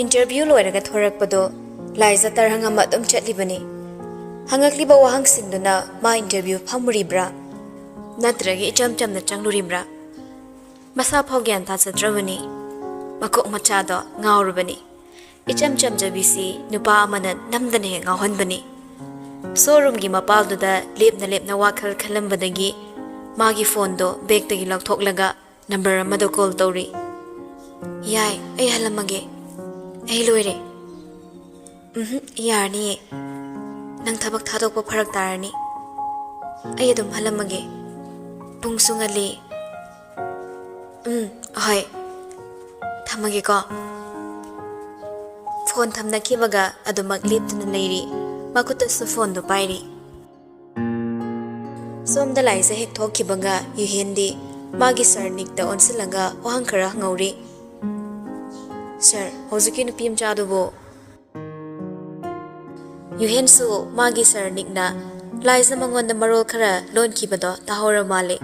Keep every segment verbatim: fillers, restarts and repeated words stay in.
Interview ꯂꯣꯏꯔꯒ ꯊꯣꯔꯛꯄꯗꯣ ꯂꯥꯏꯖ ꯇꯔꯍꯪ ꯑꯃ ꯑꯗꯨꯝ ꯆꯠꯂꯤꯕꯅꯤ꯫ ꯍꯪꯉꯛꯂꯤꯕ ꯋꯥꯍꯪꯁꯤꯡꯗꯨꯅ ꯃꯥ interview ꯐꯝꯃꯨꯔꯤꯕ꯭ꯔꯥ? ꯅꯠꯇ꯭ꯔꯒ ꯏꯆꯝ ꯆꯝꯅ ꯆꯪꯂꯨꯔꯤꯕ꯭ꯔꯥ? ꯃꯁꯥ ꯐꯥꯎ ꯒ꯭ꯌꯥꯟ ꯇꯥꯖꯗ꯭ꯔꯕꯅꯤ꯫ ꯃꯀꯣꯛ ꯃꯆꯥꯗꯣ ꯉꯥꯎꯔꯕꯅꯤ꯫ ꯏꯆꯝ ꯆꯝꯖꯕꯤꯁꯤ ꯅꯨꯄꯥ ꯑꯃꯅ ꯅꯝꯗꯅ ꯍꯦꯛ ꯉꯥꯎꯍꯟꯕꯅꯤ꯫ Showroomꯒꯤ ꯃꯄꯥꯜꯗꯨꯗ ꯂꯦꯞꯅ ꯂꯦꯞꯅ ꯋꯥꯈꯜ ꯈꯜꯂꯝꯕꯗꯒꯤ ꯃꯥꯒꯤ phoneꯗꯣ bagꯇꯒꯤ ꯂꯧꯊꯣꯛꯂꯒ number ꯑꯃꯗ call ꯇꯧꯔꯤ꯫ "ꯌꯥꯏ, ꯑꯩ ꯍꯜꯂꯝꯃꯒꯦ꯫ ꯑꯩ ꯂꯣꯏꯔꯦ꯫" "ꯎꯝꯍꯨꯝ, ꯌꯥꯔꯅꯤꯌꯦ꯫ ꯅꯪ ꯊꯕꯛ ꯊꯥꯗꯣꯛꯄ ꯐꯔꯛ ꯇꯥꯔꯅꯤ꯫ ꯑꯩ ꯑꯗꯨꯝ ꯍꯜꯂꯝꯃꯒꯦ꯫ ꯄꯨꯡꯁꯨ ꯉꯜꯂꯤ꯫" "ꯎꯝ, ꯍꯣꯏ꯫ ꯊꯝꯃꯒꯦꯀꯣ꯫" Phone ꯊꯝꯅꯈꯤꯕꯒ ꯑꯗꯨꯃꯛ ꯂꯦꯞꯇꯨꯅ ꯂꯩꯔꯤ꯫ ꯃꯈꯨꯠꯇꯁꯨ phoneꯗꯨ ꯄꯥꯏꯔꯤ꯫ ꯁꯣꯝꯗ ꯂꯥꯏꯖ ꯍꯦꯛ ꯊꯣꯛꯈꯤꯕꯒ ꯌꯨꯍꯦꯟꯗꯤ ꯃꯥꯒꯤ sir ꯅꯤꯛꯇ ꯑꯣꯟꯁꯤꯜꯂꯒ ꯋꯥꯍꯪ ꯈꯔ ꯍꯪꯍꯧꯔꯤ꯫ "Sir, ꯍꯧꯖꯤꯛꯀꯤ ꯅꯨꯄꯤ ꯃꯆꯥꯗꯨꯕꯨ?" ꯌꯨꯍꯦꯟꯁꯨ ꯃꯥꯒꯤ sir ꯅꯤꯛꯅ ꯂꯥꯏꯖ ꯃꯉꯣꯟꯗ ꯃꯔꯣꯜ ꯈꯔ ꯂꯣꯟꯈꯤꯕꯗꯣ ꯇꯥꯍꯧꯔ ꯃꯥꯜꯂꯦ꯫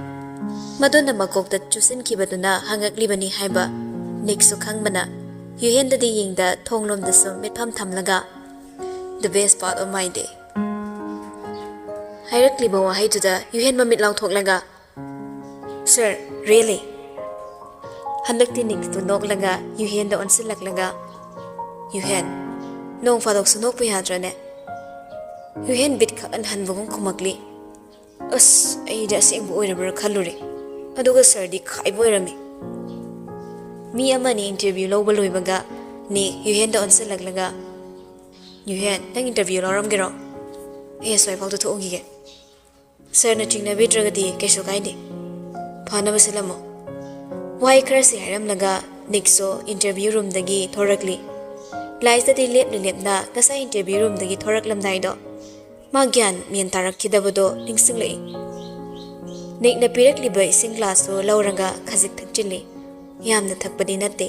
ꯃꯗꯨꯅ ꯃꯀꯣꯛꯇ ꯆꯨꯁꯤꯟꯈꯤꯕꯗꯨꯅ ꯍꯪꯉꯛꯂꯤꯕꯅꯤ ꯍꯥꯏꯕ ꯅꯤꯛꯁꯨ ꯈꯪꯕꯅ ꯌꯨꯍꯦꯟꯗꯗꯤ ꯌꯦꯡꯗ ꯊꯣꯡꯂꯣꯝꯗꯁꯨ ꯃꯤꯠꯐꯝ ꯊꯝꯂꯒ, "The best part of my day." ꯍꯥꯏꯔꯛꯂꯤꯕ ꯋꯥꯍꯩꯗꯨꯗ ꯌꯨꯍꯦꯟ ꯃꯃꯤꯠ ꯂꯥꯎꯊꯣꯛꯂꯒ, "Sir, really?" ꯍꯟꯗꯛꯇꯤ ꯅꯤꯛꯇꯨ ꯅꯣꯛꯂꯒ ꯌꯨꯍꯦꯟꯗ ꯑꯣꯟꯁꯤꯜꯂꯛꯂꯒ, "ꯌꯨꯍꯦꯟ, ꯅꯣꯡ ꯐꯥꯗꯣꯛꯁꯨ ꯅꯣꯛꯄ ꯌꯥꯗ꯭ꯔꯅꯦ?" ꯌꯨꯍꯦꯟ ꯕꯤꯠ ꯈꯛ ꯍꯟꯕꯒꯨꯝ ꯈꯨꯝꯃꯛꯂꯤ꯫ "ꯑꯁ, ꯑꯩꯗꯤ ꯑꯁꯦꯡꯕ ꯑꯣꯏꯔꯕ꯭ꯔꯥ ꯈꯜꯂꯨꯔꯦ꯫ ꯑꯗꯨꯒ sirꯗꯤ ꯈꯥꯏꯕ ꯑꯣꯏꯔꯝꯃꯤ꯫" ꯃꯤ ꯑꯃꯅꯤ interview ꯂꯧꯕ ꯂꯣꯏꯕꯒ ꯅꯤꯛ ꯌꯨꯍꯦꯟꯗ ꯑꯣꯟꯁꯤꯜꯂꯛꯂꯒ, "ꯌꯨꯍꯦꯟ, ꯅꯪ interview ꯂꯧꯔꯝꯒꯦꯔꯣ? ꯑꯩ ꯑꯁ꯭ꯋꯥꯏꯐꯥꯎꯗ ꯊꯣꯛꯎꯈꯤꯒꯦ꯫ Sirꯅ ꯆꯤꯡꯅꯕꯤꯗ꯭ꯔꯒꯗꯤ ꯀꯩꯁꯨ ꯀꯥꯏꯗꯦ꯫ ꯐꯅꯕ ꯁꯤꯜꯂꯝꯃꯣ꯫" ꯋꯥꯍꯩ ꯈꯔꯁꯤ ꯍꯥꯏꯔꯝꯂꯒ ꯅꯤꯛꯁꯨ interview roomꯗꯒꯤ ꯊꯣꯔꯛꯂꯤ꯫ ꯂꯥꯏꯖꯗꯤ ꯂꯦꯞꯅ ꯂꯦꯞꯅ ꯉꯁꯥꯏ interview roomꯗꯒꯤ ꯊꯣꯔꯛꯂꯝꯗꯥꯏꯗꯣ ꯃꯥ ꯒ꯭ꯌꯥꯟ ꯃꯦꯟ ꯇꯥꯔꯛꯈꯤꯗꯕꯗꯣ ꯅꯤꯡꯁꯤꯡꯂꯛꯏ꯫ ꯅꯤꯛꯅ ꯄꯤꯔꯛꯂꯤꯕ ꯏꯁꯤꯡ glassꯇꯨ ꯂꯧꯔꯒ ꯈꯖꯤꯛ ꯊꯛꯆꯤꯜꯂꯤ꯫ ꯌꯥꯝꯅ ꯊꯛꯄꯗꯤ ꯅꯠꯇꯦ꯫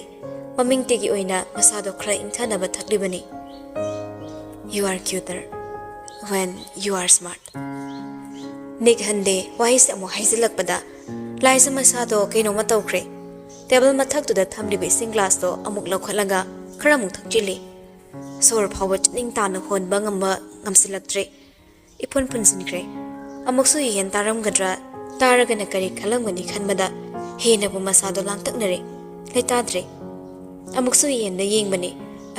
ꯃꯃꯤꯡꯇꯒꯤ ꯑꯣꯏꯅ ꯃꯁꯥꯗꯣ ꯈꯔ ꯏꯪꯊꯅꯕ ꯊꯛꯂꯤꯕꯅꯤ꯫ "You are cuter when you are smart." ꯅꯤꯛ ꯍꯟꯗꯦ ꯋꯥꯍꯩꯁꯦ ꯑꯃꯨꯛ ꯍꯥꯏꯖꯤꯜꯂꯛꯄꯗ ꯂꯥꯏꯖ ꯃꯁꯥꯗꯣ ꯀꯩꯅꯣꯝꯃ ꯇꯧꯈ꯭ꯔꯦ꯫ ꯇꯦꯕꯜ ꯃꯊꯛꯇꯨꯗ ꯊꯝꯂꯤꯕ ꯏꯁꯤꯡ ꯒ꯭ꯂꯥꯁꯇꯣ ꯑꯃꯨꯛ ꯂꯧꯈꯠꯂꯒ ꯈꯔ ꯑꯃꯨꯛ ꯊꯛꯆꯤꯜꯂꯤ꯫ ꯁꯣꯔ ꯐꯥꯎꯕ ꯆꯅꯤꯡ ꯇꯥꯅ ꯍꯣꯟꯕ ꯉꯝꯕ ꯉꯝꯁꯤꯜꯂꯛꯇ꯭ꯔꯦ꯫ ꯏꯐꯨꯟ ꯐꯨꯟꯁꯤꯟꯈ꯭ꯔꯦ꯫ ꯑꯃꯨꯛꯁꯨ ꯌꯨꯍꯦꯟ ꯇꯥꯔꯝꯒꯗ꯭ꯔꯥ, ꯇꯥꯔꯒꯅ ꯀꯔꯤ ꯈꯜꯂꯝꯒꯅꯤ ꯈꯟꯕꯗ ꯍꯦꯟꯅꯕꯨ ꯃꯁꯥꯗꯣ ꯂꯥꯡꯇꯛꯅꯔꯦ꯫ ꯂꯩꯇꯥꯗ꯭ꯔꯦ꯫ ꯑꯃꯨꯛꯁꯨ ꯌꯨꯍꯦꯟꯗ ꯌꯦꯡꯕꯅꯤ꯫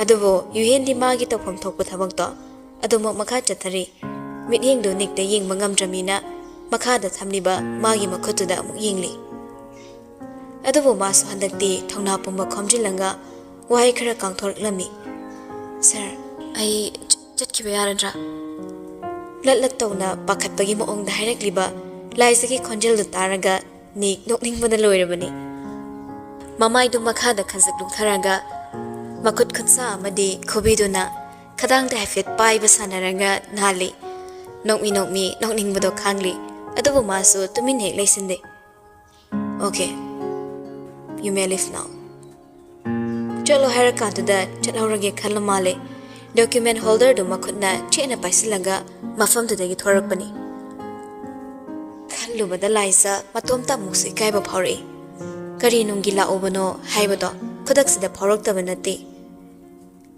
ꯑꯗꯨꯕꯨ ꯌꯨꯍꯦꯟꯗꯤ ꯃꯥꯒꯤ ꯇꯧꯐꯝ ꯊꯣꯛꯄ ꯊꯕꯛꯇꯣ ꯑꯗꯨꯃꯛ ꯃꯈꯥ ꯆꯠꯊꯔꯤ꯫ ꯃꯤꯠꯌꯦꯡꯗꯣ ꯅꯤꯛꯇ ꯌꯦꯡꯕ ꯉꯝꯗ꯭ꯔꯃꯤꯅ ꯃꯈꯥꯗ ꯊꯝꯂꯤꯕ ꯃꯥꯒꯤ ꯃꯈꯨꯠꯇꯨꯗ ꯑꯃꯨꯛ ꯌꯦꯡꯂꯤ꯫ ꯑꯗꯨꯕꯨ ꯃꯥꯁꯨ ꯍꯟꯗꯛꯇꯤ ꯊꯧꯅꯥ ꯄꯨꯝꯕ ꯈꯣꯝꯖꯤꯜꯂꯒ ꯋꯥꯍꯩ ꯈꯔ ꯀꯥꯡꯊꯣꯔꯛꯂꯝꯃꯤ꯫ "ꯁꯥꯔ, ꯑꯩ ꯆ-, ꯆꯠꯈꯤꯕ ꯌꯥꯔꯗ꯭ꯔꯥ?" ꯂꯠ ꯂꯠ ꯇꯧꯅ ꯄꯥꯈꯠꯄꯒꯤ ꯃꯑꯣꯡꯗ ꯍꯥꯏꯔꯛꯂꯤꯕ ꯂꯥꯏꯖꯒꯤ ꯈꯣꯟꯖꯦꯜꯗꯨ ꯇꯥꯔꯒ ꯅꯤꯛ ꯅꯣꯛꯅꯤꯡꯕꯅ ꯂꯣꯏꯔꯕꯅꯤ꯫ ꯃꯃꯥꯏꯗꯨ ꯃꯈꯥꯗ ꯈꯖꯤꯛ ꯂꯨꯛꯊꯔꯒ ꯃꯈꯨꯠ ꯈꯨꯠꯁꯥ ꯑꯃꯗꯤ ꯈꯨꯕꯤꯗꯨꯅ ꯈꯗꯥꯡꯗ ꯍꯥꯏꯐꯦꯠ ꯄꯥꯏꯕ ꯁꯥꯟꯅꯔꯒ ꯅꯥꯜꯂꯤ꯫ ꯅꯣꯛꯃꯤ ꯅꯣꯛꯃꯤ ꯅꯣꯛꯅꯤꯡꯕꯗꯣ ꯈꯥꯡꯂꯤ꯫ ꯑꯗꯨꯕꯨ ꯃꯥꯁꯨ ꯇꯨꯃꯤꯟ ꯍꯦꯛ ꯂꯩꯁꯤꯟꯗꯦ꯫ "Okay, you may leave now." ꯆꯠꯂꯣ ꯍꯥꯏꯔꯀꯥꯟꯗꯨꯗ ꯆꯠꯍꯧꯔꯒꯦ ꯈꯜꯂ ꯃꯥꯜꯂꯦ꯫ ꯗꯣꯀ꯭ꯌꯨꯃꯦꯟ ꯍꯣꯜꯗꯔꯗꯨ ꯃꯈꯨꯠꯅ ꯆꯦꯠꯅ ꯄꯥꯏꯁꯤꯜꯂꯒ ꯃꯐꯝꯗꯨꯗꯒꯤ ꯊꯣꯔꯛꯄꯅꯤ꯫ ꯈꯜꯂꯨꯕꯗ ꯂꯥꯏꯖ ꯃꯇꯣꯝꯇ ꯑꯃꯨꯛꯁꯨ ꯏꯀꯥꯏꯕ ꯐꯥꯎꯔꯛꯏ꯫ ꯀꯔꯤ ꯅꯨꯡꯒꯤ ꯂꯥꯛꯎꯕꯅꯣ ꯍꯥꯏꯕꯗꯣ ꯈꯨꯗꯛꯁꯤꯗ ꯐꯥꯎꯔꯛꯇꯕ ꯅꯠꯇꯦ꯫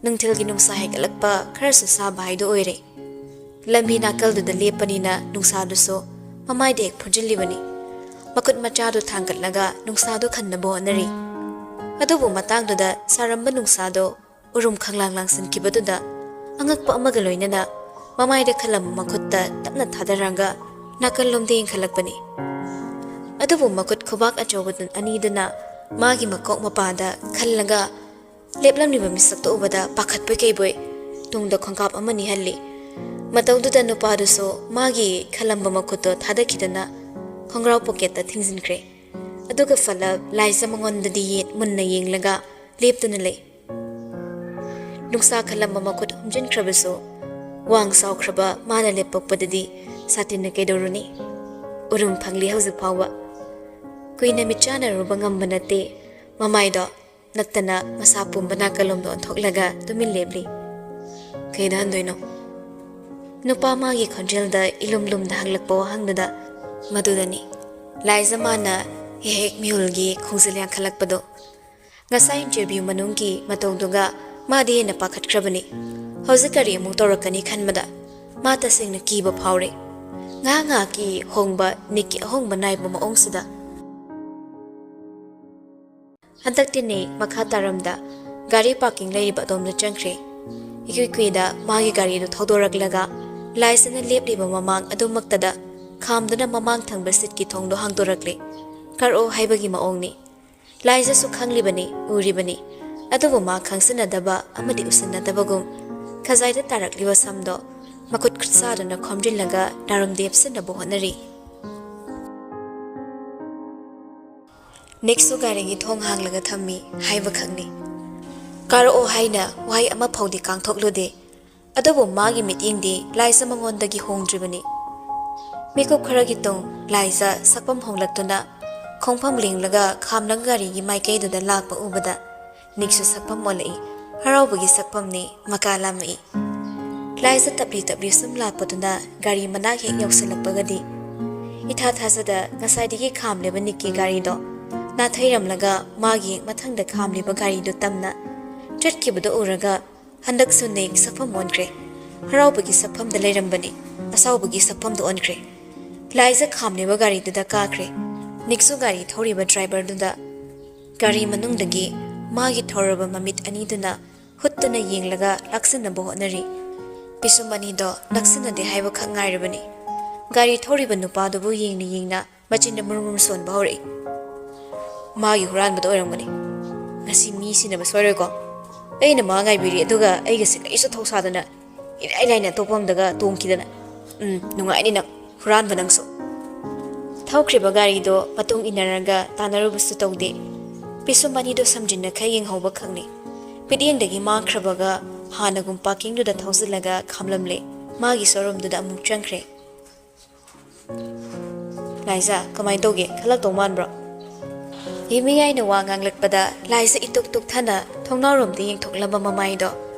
ꯅꯨꯡꯊꯤꯜꯒꯤ ꯅꯨꯡꯁꯥ ꯍꯦꯟꯒꯠꯂꯛꯄ ꯈꯔꯁꯨ ꯁꯥꯕ ꯍꯥꯏꯗꯨ ꯑꯣꯏꯔꯦ꯫ ꯂꯝꯕꯤ ꯅꯥꯀꯜꯗꯨꯗ ꯂꯦꯞꯄꯅꯤꯅ ꯅꯨꯡꯁꯥꯗꯨꯁꯨ ꯃꯃꯥꯏꯗ ꯍꯦꯛ ꯐꯨꯖꯤꯜꯂꯤꯕꯅꯤ꯫ ꯃꯈꯨꯠ ꯃꯆꯥꯗꯨ ꯊꯥꯡꯒꯠꯂꯒ ꯅꯨꯡꯁꯥꯗꯨ ꯈꯟꯅꯕ ꯍꯣꯠꯅꯔꯤ꯫ ꯑꯗꯨꯕꯨ ꯃꯇꯥꯡꯗꯨꯗ ꯁꯥꯔꯝꯕ ꯅꯨꯡꯁꯥꯗꯣ ꯎꯔꯨꯝ ꯈꯪꯂꯥꯡ ꯂꯥꯡꯁꯤꯟꯈꯤꯕꯗꯨꯗ ꯑꯉꯛꯄ ꯑꯃꯒ ꯂꯣꯏꯅꯅ ꯃꯃꯥꯏꯗ ꯈꯜꯂꯝꯕ ꯃꯈꯨꯠꯇ ꯇꯞꯅ ꯊꯥꯗꯔꯒ ꯅꯥꯀꯜꯂꯣꯝꯗ ꯌꯦꯡꯈꯠꯂꯛꯄꯅꯤ꯫ ꯑꯗꯨꯕꯨ ꯃꯈꯨꯠ ꯈꯨꯕꯥꯛ ꯑꯆꯧꯕ ꯑꯅꯤꯗꯨꯅ ꯃꯥꯒꯤ ꯃꯀꯣꯛ ꯃꯄꯥꯗ ꯈꯜꯂꯒ ꯂꯦꯞꯂꯝꯂꯤꯕ ꯃꯤꯁꯛꯇꯨ ꯎꯕꯗ ꯄꯥꯈꯠꯄꯣꯏ ꯀꯩꯕꯣꯏ ꯇꯨꯡꯗ ꯈꯣꯡꯀꯥꯞ ꯑꯃ ꯅꯤꯍꯜꯂꯤ꯫ ꯃꯇꯧꯗꯨꯗ ꯅꯨꯄꯥꯗꯨꯁꯨ ꯃꯥꯒꯤ ꯈꯜꯂꯝꯕ ꯃꯈꯨꯠꯇꯣ ꯊꯥꯗꯈꯤꯗꯨꯅ ꯈꯣꯡꯒ꯭ꯔꯥꯎ ꯄꯣꯀꯦꯠꯇ ꯊꯤꯡꯖꯤꯟꯈ꯭ꯔꯦ꯫ ꯑꯗꯨꯒ ꯐꯂꯞ ꯂꯥꯏꯖ ꯃꯉꯣꯟꯗꯗꯤ ꯌꯦꯠ ꯃꯨꯟꯅ ꯌꯦꯡꯂꯒ ꯂꯦꯞꯇꯨꯅ ꯂꯩ꯫ ꯅꯨꯡꯁꯥ ꯈꯜꯂꯝꯕ ꯃꯈꯨꯠ ꯍꯨꯝꯖꯤꯟꯈ꯭ꯔꯕꯁꯨ ꯋꯥꯡ ꯆꯥꯎꯈ꯭ꯔꯕ ꯃꯥꯅ ꯂꯦꯞꯄꯛꯄꯗꯗꯤ ꯁꯥꯇꯤꯟꯅ ꯀꯩꯗꯧꯔꯨꯅꯤ? ꯎꯔꯨꯝ ꯐꯪꯂꯤ ꯍꯧꯖꯤꯛ ꯐꯥꯎꯕ꯫ ꯀꯨꯏꯅ ꯃꯤꯠꯆꯥꯟꯅꯔꯨꯕ ꯉꯝꯕ ꯅꯠꯇꯦ꯫ ꯃꯃꯥꯏꯗꯣ ꯅꯛꯇꯅ ꯃꯁꯥ ꯄꯨꯝꯕ ꯅꯥꯀꯜꯂꯣꯝꯗ ꯑꯣꯟꯊꯣꯛꯂꯒ ꯇꯨꯃꯤꯟ ꯂꯦꯞꯂꯤ꯫ "ꯀꯩꯗ ꯍꯟꯗꯣꯏꯅꯣ?" ꯅꯨꯄꯥ ꯃꯥꯒꯤ ꯈꯣꯟꯖꯦꯜꯗ ꯏꯂꯨꯝ ꯂꯨꯝꯗ ꯍꯪꯂꯛꯄ ꯋꯥꯍꯪꯗꯨꯗ, "ꯃꯗꯨꯗꯅꯤ ꯂꯥꯏꯖ ꯃꯥꯅ ꯍꯦꯛ ꯃꯤꯍꯨꯜꯒꯤ ꯈꯣꯡꯖꯦꯜ ꯌꯥꯡꯈꯠꯂꯛꯄꯗꯣ꯫ ꯉꯁꯥꯏ interview ꯃꯅꯨꯡꯒꯤ ꯃꯇꯧꯗꯨꯒ ꯃꯥꯗꯤ ꯍꯦꯟꯅ ꯄꯥꯈꯠꯈ꯭ꯔꯕꯅꯤ꯫ ꯍꯧꯖꯤꯛ ꯀꯔꯤ ꯑꯃꯨꯛ ꯇꯧꯔꯛꯀꯅꯤ ꯈꯟꯕꯗ ꯃꯥ ꯇꯁꯦꯡꯅ ꯀꯤꯕ ꯐꯥꯎꯔꯦ꯫ ꯉꯥꯏꯍꯥꯛ ꯉꯥꯏꯍꯥꯛꯀꯤ ꯍꯣꯡꯕ ꯅꯤꯛꯀꯤ ꯑꯍꯣꯡꯕ ꯅꯥꯏꯕ ꯃꯑꯣꯡꯁꯤꯗ꯫ ꯍꯟꯗꯛꯇꯤꯅꯦ ꯃꯈꯥ ꯇꯥꯔꯝꯗ ꯒꯥꯔꯤ parking ꯂꯩꯔꯤꯕ ꯑꯗꯣꯝꯗ ꯆꯪꯈ꯭ꯔꯦ꯫ ꯏꯀꯨꯏ ꯀꯨꯏꯗ ꯃꯥꯒꯤ ꯒꯥꯔꯤꯗꯨ ꯊꯧꯗꯣꯔꯛꯂꯒ ꯂꯥꯏꯖꯅ ꯂꯦꯞꯂꯤꯕ ꯃꯃꯥꯡ ꯑꯗꯨꯃꯛꯇꯗ ꯈꯥꯝꯗꯨꯅ ꯃꯃꯥꯡ ꯊꯪꯕ seatꯀꯤ ꯊꯣꯡꯗꯣ ꯍꯥꯡꯗꯣꯔꯛꯂꯦ꯫ "ꯀꯥꯔꯛꯑꯣ" ꯍꯥꯏꯕꯒꯤ ꯃꯑꯣꯡꯅꯤ꯫ ꯂꯥꯏꯖꯁꯨ ꯈꯪꯂꯤꯕꯅꯤ, ꯎꯔꯤꯕꯅꯤ꯫ ꯑꯗꯨꯕꯨ ꯃꯥ ꯈꯪꯁꯤꯟꯅꯗꯕ ꯑꯃꯗꯤ ꯎꯁꯤꯟꯅꯗꯕꯒꯨꯝ ꯈꯖꯥꯏꯗ ꯇꯥꯔꯛꯂꯤꯕ ꯁꯝꯗꯣ ꯃꯈꯨꯠ ꯈꯨꯠꯁꯥꯗꯨꯅ ꯈꯣꯝꯖꯤꯜꯂꯒ ꯅꯥꯔꯨꯝ ꯗꯦꯞꯁꯤꯟꯅꯕ ꯍꯣꯠꯅꯔꯤ꯫ ꯅꯤꯛꯁꯨ ꯒꯥꯔꯤꯒꯤ ꯊꯣꯡ ꯍꯥꯡꯂꯒ ꯊꯝꯃꯤ ꯍꯥꯏꯕ ꯈꯛꯅꯤ꯫ "ꯀꯥꯔꯛꯑꯣ" ꯍꯥꯏꯅ ꯋꯥꯍꯩ ꯑꯃ ꯐꯥꯎꯗꯤ ꯀꯥꯡꯊꯣꯛꯂꯨꯗꯦ꯫ ꯑꯗꯨꯕꯨ ꯃꯥꯒꯤ ꯃꯤꯠꯌꯦꯡꯗꯤ ꯂꯥꯏꯖ ꯃꯉꯣꯟꯗꯒꯤ ꯍꯣꯡꯗ꯭ꯔꯤꯕꯅꯤ꯫ ꯃꯤꯀꯨꯞ ꯈꯔꯒꯤ ꯇꯨꯡ ꯂꯥꯏꯖ ꯁꯛꯐꯝ ꯍꯣꯡꯂꯛꯇꯨꯅ ꯈꯣꯡꯐꯝ ꯂꯦꯡꯂꯒ ꯈꯥꯝꯂꯒ ꯒꯥꯔꯤꯒꯤ ꯃꯥꯏꯀꯩꯗꯨꯗ ꯂꯥꯛꯄ ꯎꯕꯗ ꯅꯤꯛꯁꯨ ꯁꯛꯐꯝ ꯑꯣꯜꯂꯛꯏ꯫ ꯍꯔꯥꯎꯕꯒꯤ ꯁꯛꯐꯝꯅꯤ, ꯃꯀꯥ ꯂꯥꯝꯃꯛꯏ꯫ ꯂꯥꯏꯖ ꯇꯞꯂꯤ ꯇꯞꯂꯤ ꯁꯨꯝ ꯂꯥꯛꯄꯗꯨꯅ ꯒꯥꯔꯤ ꯃꯅꯥꯛ ꯍꯦꯛ ꯌꯧꯁꯤꯜꯂꯛꯄꯒꯗꯤ ꯏꯊꯥ ꯊꯥꯖꯗ ꯉꯁꯥꯏꯗꯒꯤ ꯈꯥꯝꯂꯤꯕ ꯅꯤꯛꯀꯤ ꯒꯥꯔꯤꯗꯣ ꯅꯥꯊꯩꯔꯝꯂꯒ ꯃꯥꯒꯤ ꯍꯦꯛ ꯃꯊꯪꯗ ꯈꯥꯝꯂꯤꯕ ꯒꯥꯔꯤꯗꯨ ꯇꯝꯅ ꯆꯠꯈꯤꯕꯗꯨ ꯎꯔꯒ ꯍꯟꯗꯛꯁꯨ ꯅꯤꯛ ꯁꯛꯐꯝ ꯑꯣꯟꯈ꯭ꯔꯦ꯫ ꯍꯔꯥꯎꯕꯒꯤ ꯁꯛꯐꯝꯗ ꯂꯩꯔꯝꯕꯅꯤ, ꯑꯁꯥꯎꯕꯒꯤ ꯁꯛꯐꯝꯗ ꯑꯣꯟꯈ꯭ꯔꯦ꯫ ꯂꯥꯏꯖ ꯈꯥꯝꯂꯤꯕ ꯒꯥꯔꯤꯗꯨꯗ ꯀꯥꯈ꯭ꯔꯦ꯫ ꯅꯤꯛꯁꯨ ꯒꯥꯔꯤ ꯊꯧꯔꯤꯕ driverꯗꯨꯗ ꯒꯥꯔꯤ ꯃꯅꯨꯡꯗꯒꯤ ꯃꯥꯒꯤ ꯊꯧꯔꯕ ꯃꯃꯤꯠ ꯑꯅꯤꯗꯨꯅ ꯍꯨꯠꯇꯨꯅ ꯌꯦꯡꯂꯒ ꯂꯥꯛꯁꯤꯟꯅꯕ ꯍꯣꯠꯅꯔꯤ꯫ ꯄꯤꯁꯨꯝ ꯑꯅꯤꯗꯣ ꯅꯛꯁꯤꯟꯅꯗꯦ ꯍꯥꯏꯕ ꯈꯛ ꯉꯥꯏꯔꯕꯅꯤ꯫ ꯒꯥꯔꯤ ꯊꯧꯔꯤꯕ ꯅꯨꯄꯥꯗꯨꯕꯨ ꯌꯦꯡꯅ ꯌꯦꯡꯅ ꯃꯆꯤꯟꯗ ꯃꯨꯔꯨꯝ ꯃꯨꯔꯨꯝ ꯁꯣꯟꯕ ꯍꯧꯔꯛꯏ꯫ "ꯃꯥꯒꯤ ꯍꯨꯔꯥꯟꯕꯗꯣ ꯑꯣꯏꯔꯝꯒꯅꯤ꯫ ꯉꯁꯤ ꯃꯤ ꯁꯤꯟꯅꯕ ꯁꯣꯏꯔꯣꯏꯀꯣ꯫ ꯑꯩꯅ ꯃꯥ ꯉꯥꯏꯕꯤꯔꯤ, ꯑꯗꯨꯒ ꯑꯩꯒꯁꯦ ꯀꯔꯤꯁꯨ ꯊꯧꯁꯥꯗꯅ ꯏꯔꯥꯏ ꯂꯥꯏꯅ ꯑꯇꯣꯞꯄ ꯑꯃꯗꯒ ꯇꯣꯡꯈꯤꯗꯅ꯫ ꯎꯝ, ꯅꯨꯡꯉꯥꯏꯅꯤ ꯅꯪ, ꯍꯨꯔꯥꯟꯕ ꯅꯪꯁꯨ꯫" ꯊꯧꯈ꯭ꯔꯤꯕ ꯒꯥꯔꯤꯗꯣ ꯃꯇꯨꯡ ꯏꯟꯅꯔꯒ ꯇꯥꯟꯅꯔꯨꯕꯁꯨ ꯇꯧꯗꯦ꯫ ꯄꯤꯁꯨꯝ ꯑꯅꯤꯗꯣ ꯁꯝꯖꯤꯟꯅꯈꯩ ꯌꯦꯡꯍꯧꯕ ꯈꯛꯅꯤ꯫ ꯃꯤꯠꯌꯦꯡꯗꯒꯤ ꯃꯥꯡꯈ꯭ꯔꯕꯒ ꯍꯥꯟꯅꯒꯨꯝ parkingꯗꯨꯗ ꯊꯧꯖꯤꯜꯂꯒ ꯈꯥꯝꯂꯝꯂꯦ꯫ ꯃꯥꯒꯤ showroomꯗꯨꯗ ꯑꯃꯨꯛ ꯆꯪꯈ꯭ꯔꯦ꯫ "ꯂꯥꯏꯖꯥ, ꯀꯃꯥꯏꯅ ꯇꯧꯒꯦ? ꯈꯜꯂꯛꯇꯧ ꯃꯥꯟꯕ꯭ꯔꯣ?" ꯌꯨꯝꯃꯤꯌꯥꯏꯅ ꯋꯥ ꯉꯥꯡꯂꯛꯄꯗ ꯂꯥꯏꯖꯥ ꯏꯇꯨꯛ ꯇꯨꯛꯊꯅ ꯊꯣꯡꯅꯥꯎꯔꯣꯝꯗ ꯌꯦꯡꯊꯣꯛꯂꯝꯕ ꯃꯃꯥꯏꯗꯣ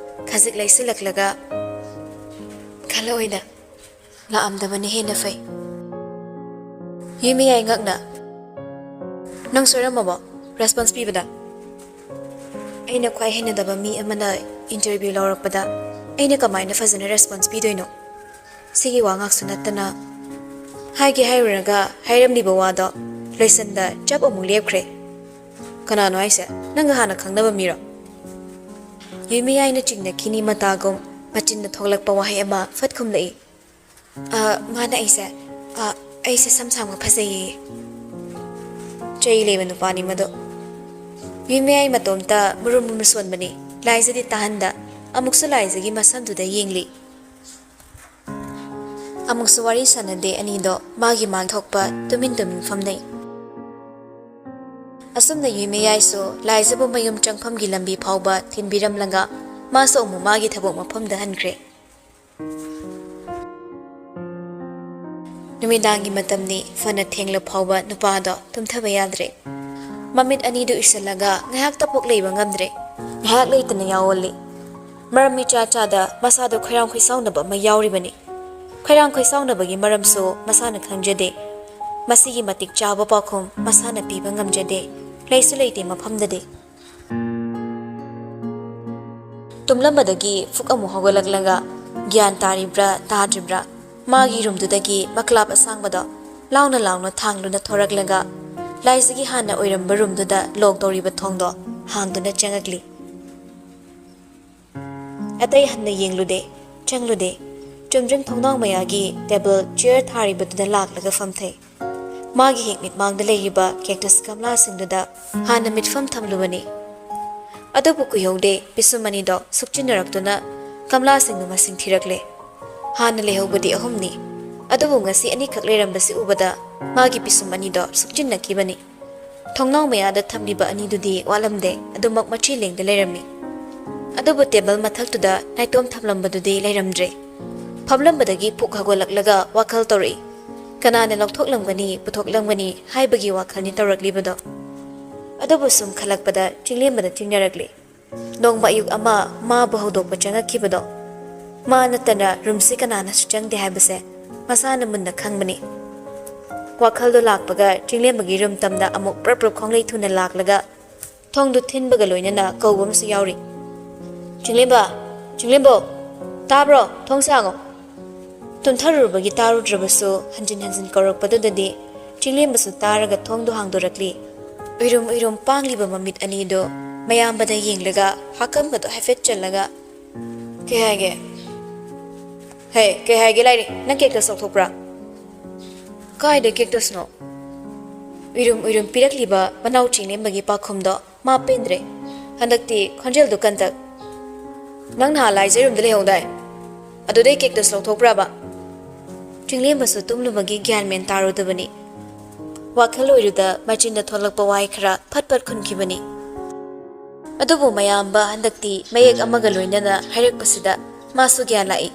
ꯈꯖꯤꯛ ꯂꯩꯁꯤꯜꯂꯛꯂꯒ, "ꯈꯜꯂꯛꯑꯣꯏꯗ, ꯂꯥꯛꯑꯝꯗꯕꯅ ꯍꯦꯟꯅ ꯐꯩ꯫" ꯌꯨꯝꯃꯤꯌꯥꯏ ꯉꯛꯅ, ꯅꯪ ꯁꯣꯏꯔꯝꯃꯕꯣ ꯔꯦꯁꯄꯣꯟꯁ ꯄꯤꯕꯗ? ꯑꯩꯅ ꯈ꯭ꯋꯥꯏ ꯍꯩꯅꯗꯕ ꯃꯤ ꯑꯃꯅ ꯏꯟꯇꯔꯚ꯭ꯌꯨ ꯂꯧꯔꯛꯄꯗ ꯑꯩꯅ ꯀꯃꯥꯏꯅ ꯐꯖꯅ ꯔꯦꯁꯄꯣꯟꯁ ꯄꯤꯗꯣꯏꯅꯣ? ꯁꯤꯒꯤ ꯋꯥ ꯉꯥꯛꯁꯨ ꯅꯠꯇꯅ, ꯍꯥꯏꯒꯦ ꯍꯥꯏꯔꯨꯔꯒ ꯍꯥꯏꯔꯝꯂꯤꯕ ꯋꯥꯗꯣ ꯂꯣꯏꯁꯟꯗ ꯆꯞ ꯑꯃꯨꯛ ꯂꯦꯞꯈ꯭ꯔꯦ꯫ ꯀꯅꯥꯅꯣ ꯍꯥꯏꯁꯦ? ꯅꯪꯒ ꯍꯥꯟꯅ ꯈꯪꯅꯕ ꯃꯤꯔꯣ? ꯌꯨꯏꯃꯌꯥꯏꯅ ꯆꯤꯡꯅꯈꯤꯅꯤ ꯃꯇꯥꯒꯨꯝ ꯃꯆꯤꯟꯅ ꯊꯣꯛꯂꯛꯄ ꯋꯥꯍꯩ ꯑꯃ ꯐꯠ ꯈꯨꯝꯂꯛꯏ꯫ "ꯑ, ꯃꯥꯅ ꯑꯩꯁꯦ, ꯑ, ꯑꯩꯁꯦ ꯁꯝ ꯁꯥꯡꯕ ꯐꯖꯩꯌꯦ"꯫ ꯆꯩ ꯂꯩꯕ ꯅꯨꯄꯥꯅꯤ ꯃꯗꯨ꯫ ꯌꯨꯏꯃꯌꯥꯏ ꯃꯇꯣꯝꯇ ꯃꯨꯔꯨꯝ ꯃꯨꯔꯨꯝ ꯁꯣꯟꯕꯅꯤ꯫ ꯂꯥꯏꯖꯗꯤ ꯇꯥꯍꯟꯗ ꯑꯃꯨꯛꯁꯨ ꯂꯥꯏꯖꯒꯤ ꯃꯁꯝꯗꯨꯗ ꯌꯦꯡꯂꯤ꯫ ꯑꯃꯨꯛꯁꯨ ꯋꯥꯔꯤ ꯁꯥꯟꯅꯗꯦ ꯑꯅꯤꯗꯣ, ꯃꯥꯒꯤ ꯃꯥꯒꯤ ꯊꯣꯛꯄ ꯇꯨꯃꯤꯟ ꯇꯨꯃꯤꯟ ꯐꯝꯅꯩ꯫ ꯑꯁꯨꯝꯅ ꯌꯨꯏꯃꯌꯥꯏꯁꯨ ꯂꯥꯏꯖꯕꯨ ꯃꯌꯨꯝ ꯆꯪꯐꯝꯒꯤ ꯂꯝꯕꯤ ꯐꯥꯎꯕ ꯊꯤꯟꯕꯤꯔꯝꯂꯒ ꯃꯥꯁꯨ ꯑꯃꯨꯛ ꯃꯥꯒꯤ ꯊꯕꯛ ꯃꯐꯝꯗ ꯍꯟꯈ꯭ꯔꯦ꯫ ꯅꯨꯃꯤꯗꯥꯡꯒꯤ ꯃꯇꯝꯅꯤ, ꯐꯅ ꯊꯦꯡꯂ ꯐꯥꯎꯕ ꯅꯨꯄꯥꯗꯣ ꯇꯨꯝꯊꯕ ꯌꯥꯗ꯭ꯔꯦ꯫ ꯃꯃꯤꯠ ꯑꯅꯤꯗꯨ ꯎꯏꯁꯜꯂꯒ ꯉꯥꯏꯍꯥꯛꯇ ꯄꯣꯛ ꯂꯩꯕ ꯉꯝꯗ꯭ꯔꯦ꯫ ꯉꯥꯏꯍꯥꯛ ꯂꯩꯇꯅ ꯌꯥꯑꯣꯜꯂꯤ꯫ ꯃꯔꯝ ꯏꯆꯥ ꯆꯥꯗ ꯃꯁꯥꯗꯣ ꯈꯣꯏꯔꯥꯡ ꯈꯣꯏꯁꯥꯎꯅꯕ ꯑꯃ ꯌꯥꯎꯔꯤꯕꯅꯤ꯫ ꯈꯣꯏꯔꯥꯡ ꯈꯣꯏꯁꯥꯎꯅꯕꯒꯤ ꯃꯔꯝꯁꯨ ꯃꯁꯥꯅ ꯈꯪꯖꯗꯦ꯫ ꯃꯁꯤꯒꯤ ꯃꯇꯤꯛ ꯆꯥꯕ ꯄꯥꯎꯈꯨꯝ ꯃꯁꯥꯅ ꯄꯤꯕ ꯉꯝꯖꯗꯦ꯫ ꯂꯩꯁꯨ ꯂꯩꯇꯦ ꯃꯐꯝꯗꯗꯤ꯫ ꯇꯨꯝꯂꯝꯕꯗꯒꯤ ꯐꯨꯛ ꯑꯃꯨꯛ ꯍꯧꯒꯠꯂꯛꯂꯒ ꯒ꯭ꯌꯥꯟ ꯇꯥꯔꯤꯕ꯭ꯔꯥ ꯇꯥꯗ꯭ꯔꯤꯕ꯭ꯔꯥ, ꯃꯥꯒꯤ ꯔꯨꯝꯗꯨꯗꯒꯤ ꯃꯀ꯭ꯂꯥꯞ ꯑꯁꯥꯡꯕꯗꯣ ꯂꯥꯎꯅ ꯂꯥꯎꯅ ꯊꯥꯡꯗꯨꯅ ꯊꯣꯔꯛꯂꯒ ꯂꯥꯏꯖꯒꯤ ꯍꯥꯟꯅ ꯑꯣꯏꯔꯝꯕ ꯔꯨꯝꯗꯨꯗ ꯂꯣꯛ ꯇꯧꯔꯤꯕ ꯊꯣꯡꯗꯣ ꯍꯥꯡꯗꯨꯅ ꯆꯪꯉꯛꯂꯤ꯫ ꯑꯇꯩ ꯍꯟꯅ ꯌꯦꯡꯂꯨꯗꯦ, ꯆꯪꯂꯨꯗꯦ꯫ ꯆꯨꯝꯗ꯭ꯔꯤꯡ ꯊꯣꯡꯅꯥꯎ ꯃꯌꯥꯒꯤ ꯇꯦꯕꯜ ꯆꯤꯌꯔ ꯊꯥꯔꯤꯕꯗꯨꯗ ꯂꯥꯛꯂꯒ ꯐꯝꯊꯩ꯫ ꯃꯥꯒꯤ ꯍꯦꯛ ꯃꯤꯠꯃꯥꯡꯗ ꯂꯩꯔꯤꯕ ꯀꯦꯛꯇꯁ ꯒꯝꯂꯥꯁꯤꯡꯗꯨꯗ ꯍꯥꯟꯅ ꯃꯤꯠꯐꯝ ꯊꯝꯂꯨꯕꯅꯤ꯫ ꯑꯗꯨꯕꯨ ꯀꯨꯏꯍꯧꯗꯦ, ꯄꯤꯁꯨꯝ ꯑꯅꯤꯗꯣ ꯁꯨꯛꯆꯤꯟꯅꯔꯛꯇꯨꯅ ꯒꯝꯂꯥꯁꯤꯡꯗꯨ ꯃꯁꯤꯡ ꯊꯤꯔꯛꯂꯦ꯫ ꯍꯥꯟꯅ ꯂꯩꯍꯧꯕꯗꯤ ꯑꯍꯨꯝꯅꯤ, ꯑꯗꯨꯕꯨ ꯉꯁꯤ ꯑꯅꯤꯈꯛ ꯂꯩꯔꯝꯕꯁꯤ ꯎꯕꯗ ꯃꯥꯒꯤ ꯄꯤꯁꯨꯝ ꯑꯅꯤꯗꯣ ꯁꯨꯛꯆꯤꯟꯅꯈꯤꯕꯅꯤ꯫ ꯊꯣꯡꯅꯥꯎ ꯃꯌꯥꯗ ꯊꯝꯂꯤꯕ ꯑꯅꯤꯗꯨꯗꯤ ꯋꯥꯠꯂꯝꯗꯦ, ꯑꯗꯨꯃꯛ ꯃꯆꯤ ꯂꯦꯡꯗ ꯂꯩꯔꯝꯃꯤ꯫ ꯑꯗꯨꯕꯨ ꯇꯦꯕꯜ ꯃꯊꯛꯇꯨꯗ ꯅꯥꯏꯇꯣꯝ ꯊꯝꯂꯝꯕꯗꯨꯗꯤ ꯂꯩꯔꯝꯗ꯭ꯔꯦ꯫ ꯐꯝꯂꯝꯕꯗꯒꯤ ꯐꯨꯛ ꯍꯧꯒꯠꯂꯛꯂꯒ ꯋꯥꯈꯜ ꯇꯧꯔꯛꯏ꯫ ꯀꯅꯥꯅ ꯂꯧꯊꯣꯛꯂꯝꯒꯅꯤ, ꯄꯨꯊꯣꯛꯂꯝꯒꯅꯤ ꯍꯥꯏꯕꯒꯤ ꯋꯥꯈꯜꯅꯤ ꯇꯧꯔꯛꯂꯤꯕꯗꯣ꯫ ꯑꯗꯨꯕꯨ ꯁꯨꯝ ꯈꯜꯂꯛꯄꯗ ꯆꯤꯡꯂꯦꯝꯕꯗ ꯆꯤꯡꯅꯔꯛꯂꯤ꯫ ꯅꯣꯡꯃ ꯑꯌꯨꯛ ꯑꯃ ꯃꯥꯕꯨ ꯍꯧꯗꯣꯛꯄ ꯆꯪꯉꯛꯈꯤꯕꯗꯣ꯫ ꯃꯥ ꯅꯠꯇꯅ ꯔꯨꯝꯁꯤ ꯀꯅꯥꯅꯁꯨ ꯆꯪꯗꯦ ꯍꯥꯏꯕꯁꯦ ꯃꯁꯥꯅ ꯃꯨꯟꯅ ꯈꯪꯕꯅꯤ꯫ ꯋꯥꯈꯜꯗꯣ ꯂꯥꯛꯄꯒ ꯆꯤꯡꯂꯦꯝꯕꯒꯤ ꯔꯨꯝ ꯇꯝꯗ ꯑꯃꯨꯛ ꯄ꯭ꯔꯞ ꯄ꯭ꯔꯞ ꯈꯣꯡꯂꯩ ꯊꯨꯅ ꯂꯥꯛꯂꯒ ꯊꯣꯡꯗꯨ ꯊꯤꯟꯕꯒ ꯂꯣꯏꯅꯅ ꯀꯧꯕ ꯑꯃꯁꯨ ꯌꯥꯎꯔꯤ꯫ "ꯆꯤꯡꯂꯦꯝꯕ! ꯆꯤꯡꯂꯦꯝꯕꯧ! ꯇꯥꯕ꯭ꯔꯣ? ꯊꯣꯡꯁꯦ ꯍꯥꯡꯉꯣ!" ꯇꯨꯝꯊꯔꯨꯔꯕꯒꯤ ꯇꯥꯔꯨꯗ꯭ꯔꯕꯁꯨ ꯍꯟꯖꯤꯟ ꯍꯟꯖꯤꯟ ꯀꯧꯔꯛꯄꯗꯨꯗꯗꯤ ꯆꯤꯡꯂꯦꯝꯕꯁꯨ ꯇꯥꯔꯒ ꯊꯣꯡꯗꯨ ꯍꯥꯡꯗꯣꯔꯛꯂꯤ꯫ ꯎꯏꯔꯨꯝ ꯎꯏꯔꯨꯝ ꯄꯥꯡꯂꯤꯕ ꯃꯃꯤꯠ ꯑꯅꯤꯗꯨ ꯃꯌꯥꯝꯕꯗ ꯌꯦꯡꯂꯒ ꯍꯥꯀꯝꯒꯗꯣ ꯍꯥꯏꯐꯦꯠ ꯆꯜꯂꯒ, "ꯀꯩ ꯍꯥꯏꯒꯦ? ꯍꯦ, ꯀꯩ ꯍꯥꯏꯒꯦ ꯂꯥꯏꯔꯤ? ꯅꯪ cactus ꯂꯧꯊꯣꯛꯄ꯭ꯔꯥ?" "ꯀꯥꯏꯗ cactus ꯅꯣ?" ꯎꯏꯔꯨꯝ ꯎꯏꯔꯨꯝ ꯄꯤꯔꯛꯂꯤꯕ ꯃꯅꯥꯎ ꯆꯤꯡꯂꯦꯝꯕꯒꯤ ꯄꯥꯎꯈꯨꯝꯗꯣ ꯃꯥ ꯄꯦꯟꯗ꯭ꯔꯦ꯫ ꯍꯟꯗꯛꯇꯤ ꯈꯣꯟꯖꯦꯜꯗꯨ ꯀꯟꯇꯛ꯫ "ꯅꯪ ꯅꯍꯥꯟ ꯂꯥꯏꯖꯩꯔꯨꯝꯗ ꯂꯩꯍꯧꯗꯥꯏ? ꯑꯗꯨꯗꯩ cactus ꯂꯧꯊꯣꯛꯄ꯭ꯔꯥꯕ?" ꯆꯤꯡꯂꯦꯝꯕꯁꯨ ꯇꯨꯝꯂꯨꯕꯒꯤ ꯒ꯭ꯌꯥꯟ ꯃꯦꯟ ꯇꯥꯔꯨꯗꯕꯅꯤ꯫ ꯋꯥꯈꯜ ꯑꯣꯏꯔꯨꯗ ꯃꯆꯤꯟꯗ ꯊꯣꯛꯂꯛꯄ ꯋꯥꯍꯩ ꯈꯔ ꯐꯠ ꯐꯠ ꯈꯨꯟꯈꯤꯕꯅꯤ꯫ ꯑꯗꯨꯕꯨ ꯃꯌꯥꯝꯕ ꯍꯟꯗꯛꯇꯤ ꯃꯌꯦꯛ ꯑꯃꯒ ꯂꯣꯏꯅꯅ ꯍꯥꯏꯔꯛꯄꯁꯤꯗ ꯃꯥꯁꯨ ꯒ꯭ꯌꯥꯟ ꯂꯥꯛꯏ꯫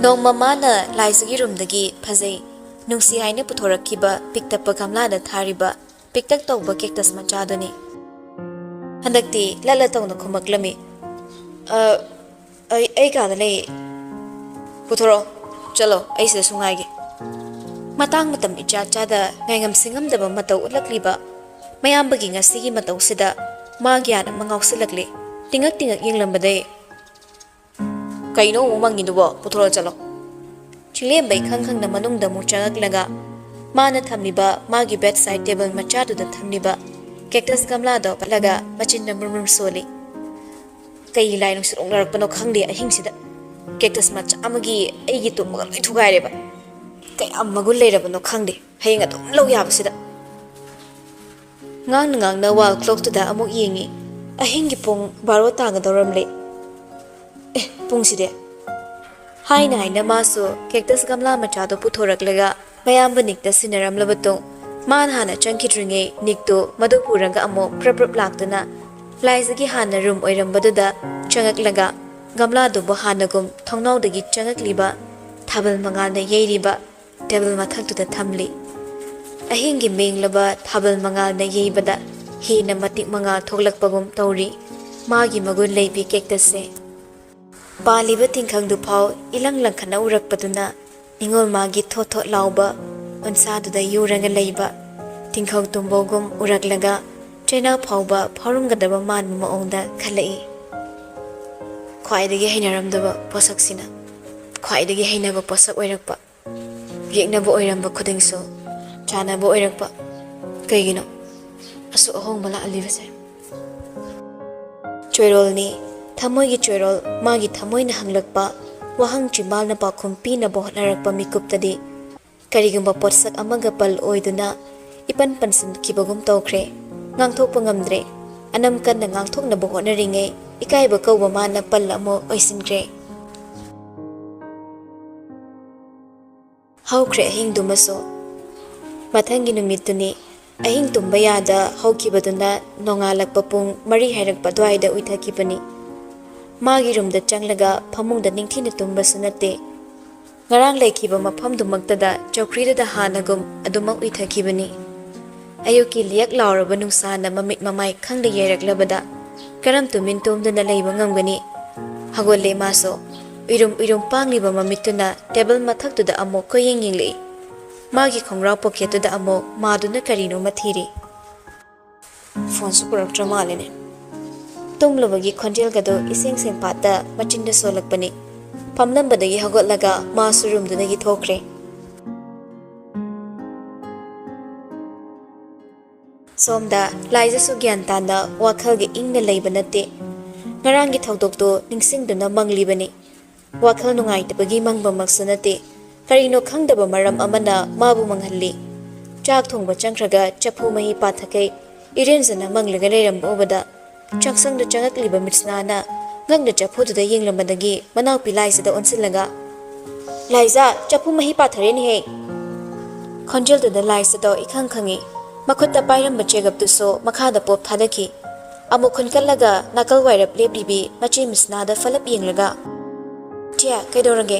ꯅꯣꯡꯃ ꯃꯥꯅ ꯂꯥꯏꯖꯒꯤ ꯔꯨꯝꯗꯒꯤ ꯐꯖꯩ, ꯅꯨꯡꯁꯤ ꯍꯥꯏꯅ ꯄꯨꯊꯣꯔꯛꯈꯤꯕ ꯄꯤꯛꯇꯞꯄ ꯒꯝꯂꯥꯗ ꯊꯥꯔꯤꯕ ꯄꯤꯛꯇꯛ ꯇꯧꯕ cactus ꯃꯆꯥꯗꯨꯅꯤ꯫ ꯍꯟꯗꯛꯇꯤ ꯂꯠꯂ ꯇꯧꯅ ꯈꯨꯝꯃꯛꯂꯝꯃꯤ꯫ "ꯑ, ꯑꯩ, ꯑꯩ ꯀꯥꯗ ꯂꯩ꯫ ꯄꯨꯊꯣꯔꯛꯑꯣ, ꯆꯠꯂꯣ, ꯑꯩ ꯁꯤꯗ ꯁꯨꯝ ꯉꯥꯏꯒꯦ꯫" ꯃꯇꯥꯡ ꯃꯇꯝ ꯏꯆꯥ ꯆꯥꯗ ꯉꯥꯏꯉꯝ ꯁꯤꯡꯉꯝꯗꯕ ꯃꯇꯧ ꯎꯠꯂꯛꯂꯤꯕ ꯃꯌꯥꯝꯕꯒꯤ ꯉꯁꯤꯒꯤ ꯃꯇꯧꯁꯤꯗ ꯃꯥ ꯒ꯭ꯌꯥꯟ ꯑꯃ ꯉꯥꯎꯁꯤꯜꯂꯛꯂꯤ꯫ ꯇꯤꯡꯉꯛ ꯇꯤꯡꯉꯛ ꯌꯦꯡꯂꯝꯕꯗꯩ, "ꯀꯩꯅꯣ ꯑꯃꯨꯛ ꯃꯪꯉꯤꯗꯨꯕꯣ? ꯄꯨꯊꯣꯔꯛꯑꯣ ꯆꯠꯂꯣ꯫" ꯆꯤꯡꯂꯦꯝꯕ ꯏꯈꯪ ꯈꯪꯅ ꯃꯅꯨꯡꯗ ꯑꯃꯨꯛ ꯆꯪꯉꯛꯂꯒ ꯃꯥꯅ ꯊꯝꯂꯤꯕ ꯃꯥꯒꯤ bedside table ꯃꯆꯥꯗꯨꯗ ꯊꯝꯂꯤꯕ cactus ꯒꯝꯂꯥꯗꯣ ꯄꯠꯂꯒ ꯃꯆꯤꯟꯗ ꯃꯨꯔ ꯃꯨꯔ ꯁꯣꯜꯂꯤ꯫ "ꯀꯩ ꯂꯥꯏ ꯅꯨꯡꯁꯤꯠ ꯑꯣꯛꯅꯔꯛꯄꯅꯣ ꯈꯪꯗꯦ ꯑꯍꯤꯡꯁꯤꯗ꯫ Cactus ꯃꯆꯥ ꯑꯃꯒꯤ ꯑꯩꯒꯤ ꯇꯨꯝꯕꯒ ꯂꯣꯏ ꯊꯨꯒꯥꯏꯔꯦꯕ꯫ ꯀꯌꯥꯝ ꯃꯒꯨꯟ ꯂꯩꯔꯕꯅꯣ ꯈꯪꯗꯦ, ꯍꯌꯦꯡ ꯑꯗꯨꯝ ꯂꯧ ꯌꯥꯕꯁꯤꯗ꯫" ꯉꯥꯡꯅ ꯉꯥꯡꯅ wall clockꯇꯨꯗ ꯑꯃꯨꯛ ꯌꯦꯡꯉꯤ꯫ ꯑꯍꯤꯡꯒꯤ ꯄꯨꯡ ꯕꯥꯔꯣ ꯇꯥꯒꯗꯧꯔꯝꯂꯦ꯫ "ꯑꯦ, ꯄꯨꯡꯁꯤꯗꯤ?" ꯍꯥꯏꯅ ꯍꯥꯏꯅ ꯃꯥꯁꯨ cactus ꯒꯝꯂꯥ ꯃꯆꯥꯗꯣ ꯄꯨꯊꯣꯔꯛꯂꯒ ꯃꯌꯥꯝꯕ ꯅꯤꯛꯇ ꯁꯤꯟꯅꯔꯝꯂꯕ ꯇꯨꯡ, ꯃꯥꯅ ꯍꯥꯟꯅ ꯆꯪꯈꯤꯗ꯭ꯔꯤꯉꯩ ꯅꯤꯛꯇꯨ ꯃꯗꯨ ꯄꯨꯔꯒ ꯑꯃꯨꯛ ꯄ꯭ꯔꯞ ꯄ꯭ꯔꯞ ꯂꯥꯛꯇꯨꯅ ꯂꯥꯏꯖꯒꯤ ꯍꯥꯟꯅ ꯔꯨꯝ ꯑꯣꯏꯔꯝꯕꯗꯨꯗ ꯆꯪꯉꯛꯂꯒ ꯒꯝꯂꯥꯗꯨꯕꯨ ꯍꯥꯟꯅꯒꯨꯝ ꯊꯣꯡꯅꯥꯎꯗꯒꯤ ꯆꯪꯉꯛꯂꯤꯕ ꯊꯥꯕꯜ ꯃꯉꯥꯜꯅ ꯌꯩꯔꯤꯕ ꯇꯦꯕꯜ ꯃꯊꯛꯇꯨꯗ ꯊꯝꯂꯤ꯫ ꯑꯍꯤꯡꯒꯤ ꯃꯦꯡꯂꯕ ꯊꯥꯕꯜ ꯃꯉꯥꯜꯅ ꯌꯩꯕꯗ ꯍꯦꯟꯅ ꯃꯇꯤꯛ ꯃꯉꯥꯜ ꯊꯣꯛꯂꯛꯄꯒꯨꯝ ꯇꯧꯔꯤ ꯃꯥꯒꯤ ꯃꯒꯨꯟ ꯂꯩꯕꯤ cactusꯁꯦ꯫ ꯄꯥꯜꯂꯤꯕ ꯇꯤꯡꯈꯪꯗꯨꯐꯥꯎ ꯏꯂꯪ ꯂꯪꯈꯠꯅ ꯎꯔꯛꯄꯗꯨꯅ ꯅꯤꯉꯣꯜ ꯃꯥꯒꯤ ꯊꯣꯠ ꯊꯣꯠ ꯂꯥꯎꯕ ꯎꯟꯁꯥꯗꯨꯗ ꯌꯨꯔꯒ ꯂꯩꯕ ꯇꯤꯡꯈꯧ ꯇꯨꯝꯕꯧꯒꯨꯝ ꯎꯔꯛꯂꯒ ꯆꯩꯅꯥ ꯐꯥꯎꯕ ꯐꯥꯎꯔꯝꯒꯗꯕ ꯃꯥꯟꯕ ꯃꯑꯣꯡꯗ ꯈꯜꯂꯛꯏ꯫ ꯈ꯭ꯋꯥꯏꯗꯒꯤ ꯍꯩꯅꯔꯝꯗꯕ ꯄꯣꯠꯁꯛꯁꯤꯅ ꯈ꯭ꯋꯥꯏꯗꯒꯤ ꯍꯩꯅꯕ ꯄꯣꯠꯁꯛ ꯑꯣꯏꯔꯛꯄ, ꯌꯦꯛꯅꯕ ꯑꯣꯏꯔꯝꯕ ꯈꯨꯗꯤꯡꯁꯨ ꯆꯥꯅꯕ ꯑꯣꯏꯔꯛꯄ꯫ ꯀꯩꯒꯤꯅꯣ ꯑꯁꯨꯛ ꯑꯍꯣꯡꯕ ꯂꯥꯛꯍꯜꯂꯤꯕꯁꯦ? ꯆꯣꯏꯔꯣꯜꯅꯤ, ꯊꯃꯣꯏꯒꯤ ꯆꯣꯏꯔꯣꯜ꯫ ꯃꯥꯒꯤ ꯊꯃꯣꯏꯅ ꯍꯪꯂꯛꯄ ꯋꯥꯍꯪ ꯆꯤꯝꯕꯥꯜꯅ ꯄꯥꯎꯈꯨꯝ ꯄꯤꯅꯕ ꯍꯣꯠꯅꯔꯛꯄ ꯃꯤꯀꯨꯞꯇꯗꯤ ꯀꯔꯤꯒꯨꯝꯕ ꯄꯣꯠꯁꯛ ꯑꯃꯒ ꯄꯜ ꯑꯣꯏꯗꯨꯅ ꯏꯄꯟ ꯄꯟꯁꯤꯟꯈꯤꯕꯒꯨꯝ ꯇꯧꯈ꯭ꯔꯦ꯫ ꯉꯥꯡꯊꯣꯛꯄ ꯉꯝꯗ꯭ꯔꯦ꯫ ꯑꯅꯝ ꯀꯟꯅ ꯉꯥꯡꯊꯣꯛꯅꯕ ꯍꯣꯠꯅꯔꯤꯉꯩ ꯏꯀꯥꯏꯕ ꯀꯧꯕ ꯃꯥꯅ ꯄꯜ ꯑꯃ ꯑꯣꯏꯁꯤꯟꯈ꯭ꯔꯦ꯫ ꯍꯧꯈ꯭ꯔꯦ ꯑꯍꯤꯡꯗꯨꯃꯁꯨ꯫ ꯃꯊꯪꯒꯤ ꯅꯨꯃꯤꯠꯇꯨꯅꯤ꯫ ꯑꯍꯤꯡ ꯇꯨꯝꯕ ꯌꯥꯗ ꯍꯧꯈꯤꯕꯗꯨꯅ ꯅꯣꯡꯉꯥꯜꯂꯛꯄ ꯄꯨꯡ ꯃꯔꯤ ꯍꯥꯏꯔꯛꯄ ꯑꯗꯨꯋꯥꯏꯗ ꯎꯏꯊꯈꯤꯕꯅꯤ꯫ ꯃꯥꯒꯤ ꯔꯨꯝꯗ ꯆꯪꯂꯒ ꯐꯃꯨꯡꯗ ꯅꯤꯡꯊꯤꯅ ꯇꯨꯝꯕꯁꯨ ꯅꯠꯇꯦ꯫ ꯉꯔꯥꯡ ꯂꯩꯈꯤꯕ ꯃꯐꯝꯗꯨꯃꯛꯇꯗ ꯆꯧꯀ꯭ꯔꯤꯗꯨꯗ ꯍꯥꯟꯅꯒꯨꯝ ꯑꯗꯨꯃꯛ ꯎꯏꯊꯈꯤꯕꯅꯤ꯫ ꯑꯌꯨꯛꯀꯤ ꯂꯤꯌꯛ ꯂꯥꯎꯔꯕ ꯅꯨꯡꯁꯥꯅ ꯃꯃꯤꯠ ꯃꯃꯥꯏ ꯈꯪꯗ ꯌꯩꯔꯛꯂꯕꯗ ꯀꯔꯝ ꯇꯨꯃꯤꯟ ꯇꯨꯝꯗꯨꯅ ꯂꯩꯕ ꯉꯝꯒꯅꯤ? ꯍꯧꯒꯠꯂꯦ ꯃꯥꯁꯨ꯫ ꯎꯏꯔꯨꯝ ꯎꯏꯔꯨꯝ ꯄꯥꯡꯂꯤꯕ ꯃꯃꯤꯠꯇꯨꯅ ꯇꯦꯕꯜ ꯃꯊꯛꯇꯨꯗ ꯑꯃꯨꯛ ꯀꯣꯏꯌꯦꯡ ꯌꯦꯡꯂꯛꯏ꯫ ꯃꯥꯒꯤ ꯈꯣꯡꯒ꯭ꯔꯥꯎ ꯄꯣꯀꯦꯠꯇꯨꯗ ꯑꯃꯨꯛ ꯃꯥꯗꯨꯅ ꯀꯔꯤꯅꯣꯃ ꯊꯤꯔꯤ꯫ ꯐꯣꯟꯁꯨ ꯄꯨꯔꯛꯇ꯭ꯔ ꯃꯥꯜꯂꯦꯅꯦ꯫ ꯇꯨꯝꯂꯨꯕꯒꯤ ꯈꯣꯟꯖꯦꯜꯒꯗꯣ ꯏꯁꯦꯡ ꯁꯦꯡꯄꯥꯠꯇ ꯃꯆꯤꯟꯗ ꯁꯣꯜꯂꯛꯄꯅꯤ꯫ ꯐꯝꯂꯝꯕꯗꯒꯤ ꯍꯧꯒꯠꯂꯒ ꯃꯥꯁꯨ ꯔꯨꯝꯗꯨꯗꯒꯤ ꯊꯣꯛꯈ꯭ꯔꯦ꯫ ꯁꯣꯝꯗ ꯂꯥꯏꯖꯁꯨ ꯒ꯭ꯌꯥꯟ ꯇꯥꯅ ꯋꯥꯈꯜꯒ ꯏꯪꯅ ꯂꯩꯕ ꯅꯠꯇꯦ꯫ ꯉꯔꯥꯡꯒꯤ ꯊꯧꯗꯣꯛꯇꯣ ꯅꯤꯡꯁꯤꯡꯗꯨꯅ ꯃꯪꯂꯤꯕꯅꯤ꯫ ꯋꯥꯈꯜ ꯅꯨꯡꯉꯥꯏꯇꯕꯒꯤ ꯃꯪꯕꯃꯛꯁꯨ ꯅꯠꯇꯦ꯫ ꯀꯔꯤꯅꯣ ꯈꯪꯗꯕ ꯃꯔꯝ ꯑꯃꯅ ꯃꯥꯕꯨ ꯃꯪꯍꯜꯂꯤ꯫ ꯆꯥꯛ ꯊꯣꯡꯕ ꯆꯪꯈ꯭ꯔꯒ ꯆꯐꯨ ꯃꯍꯤ ꯄꯥꯊꯈꯩ ꯏꯔꯦꯟꯖꯅ ꯃꯪꯂꯒ ꯂꯩꯔꯝꯕ ꯎꯕꯗ ꯆꯥꯛꯁꯪꯗ ꯆꯪꯉꯛꯂꯤꯕ ꯃꯤꯠꯁꯅꯥꯅ ꯉꯛꯅ ꯆꯐꯨꯗꯨꯗ ꯌꯦꯡꯂꯝꯕꯗꯒꯤ ꯃꯅꯥꯎꯄꯤ ꯂꯥꯏꯖꯗ ꯑꯣꯟꯁꯤꯜꯂꯒ, "ꯂꯥꯏꯖ, ꯆꯐꯨ ꯃꯍꯤ ꯄꯥꯊꯔꯦꯅꯦꯍꯦ!" ꯈꯣꯟꯖꯦꯜꯗꯨꯗ ꯂꯥꯏꯖꯗꯣ ꯏꯈꯪ ꯈꯪꯉꯤ꯫ ꯃꯈꯨꯠꯇ ꯄꯥꯏꯔꯝꯕ ꯆꯦꯒꯞꯇꯨꯁꯨ ꯃꯈꯥꯗ ꯄꯣꯞ ꯊꯥꯗꯈꯤ꯫ ꯑꯃꯨꯛ ꯈꯨꯟꯀꯠꯂꯒ ꯅꯥꯀꯜ ꯋꯥꯏꯔꯞ ꯂꯦꯞꯂꯤꯕꯤ ꯃꯆꯦ ꯃꯤꯠꯁꯅꯥꯗ ꯐꯂꯞ ꯌꯦꯡꯂꯒ, "ꯆꯦ, ꯀꯩꯗꯧꯔꯒꯦ?"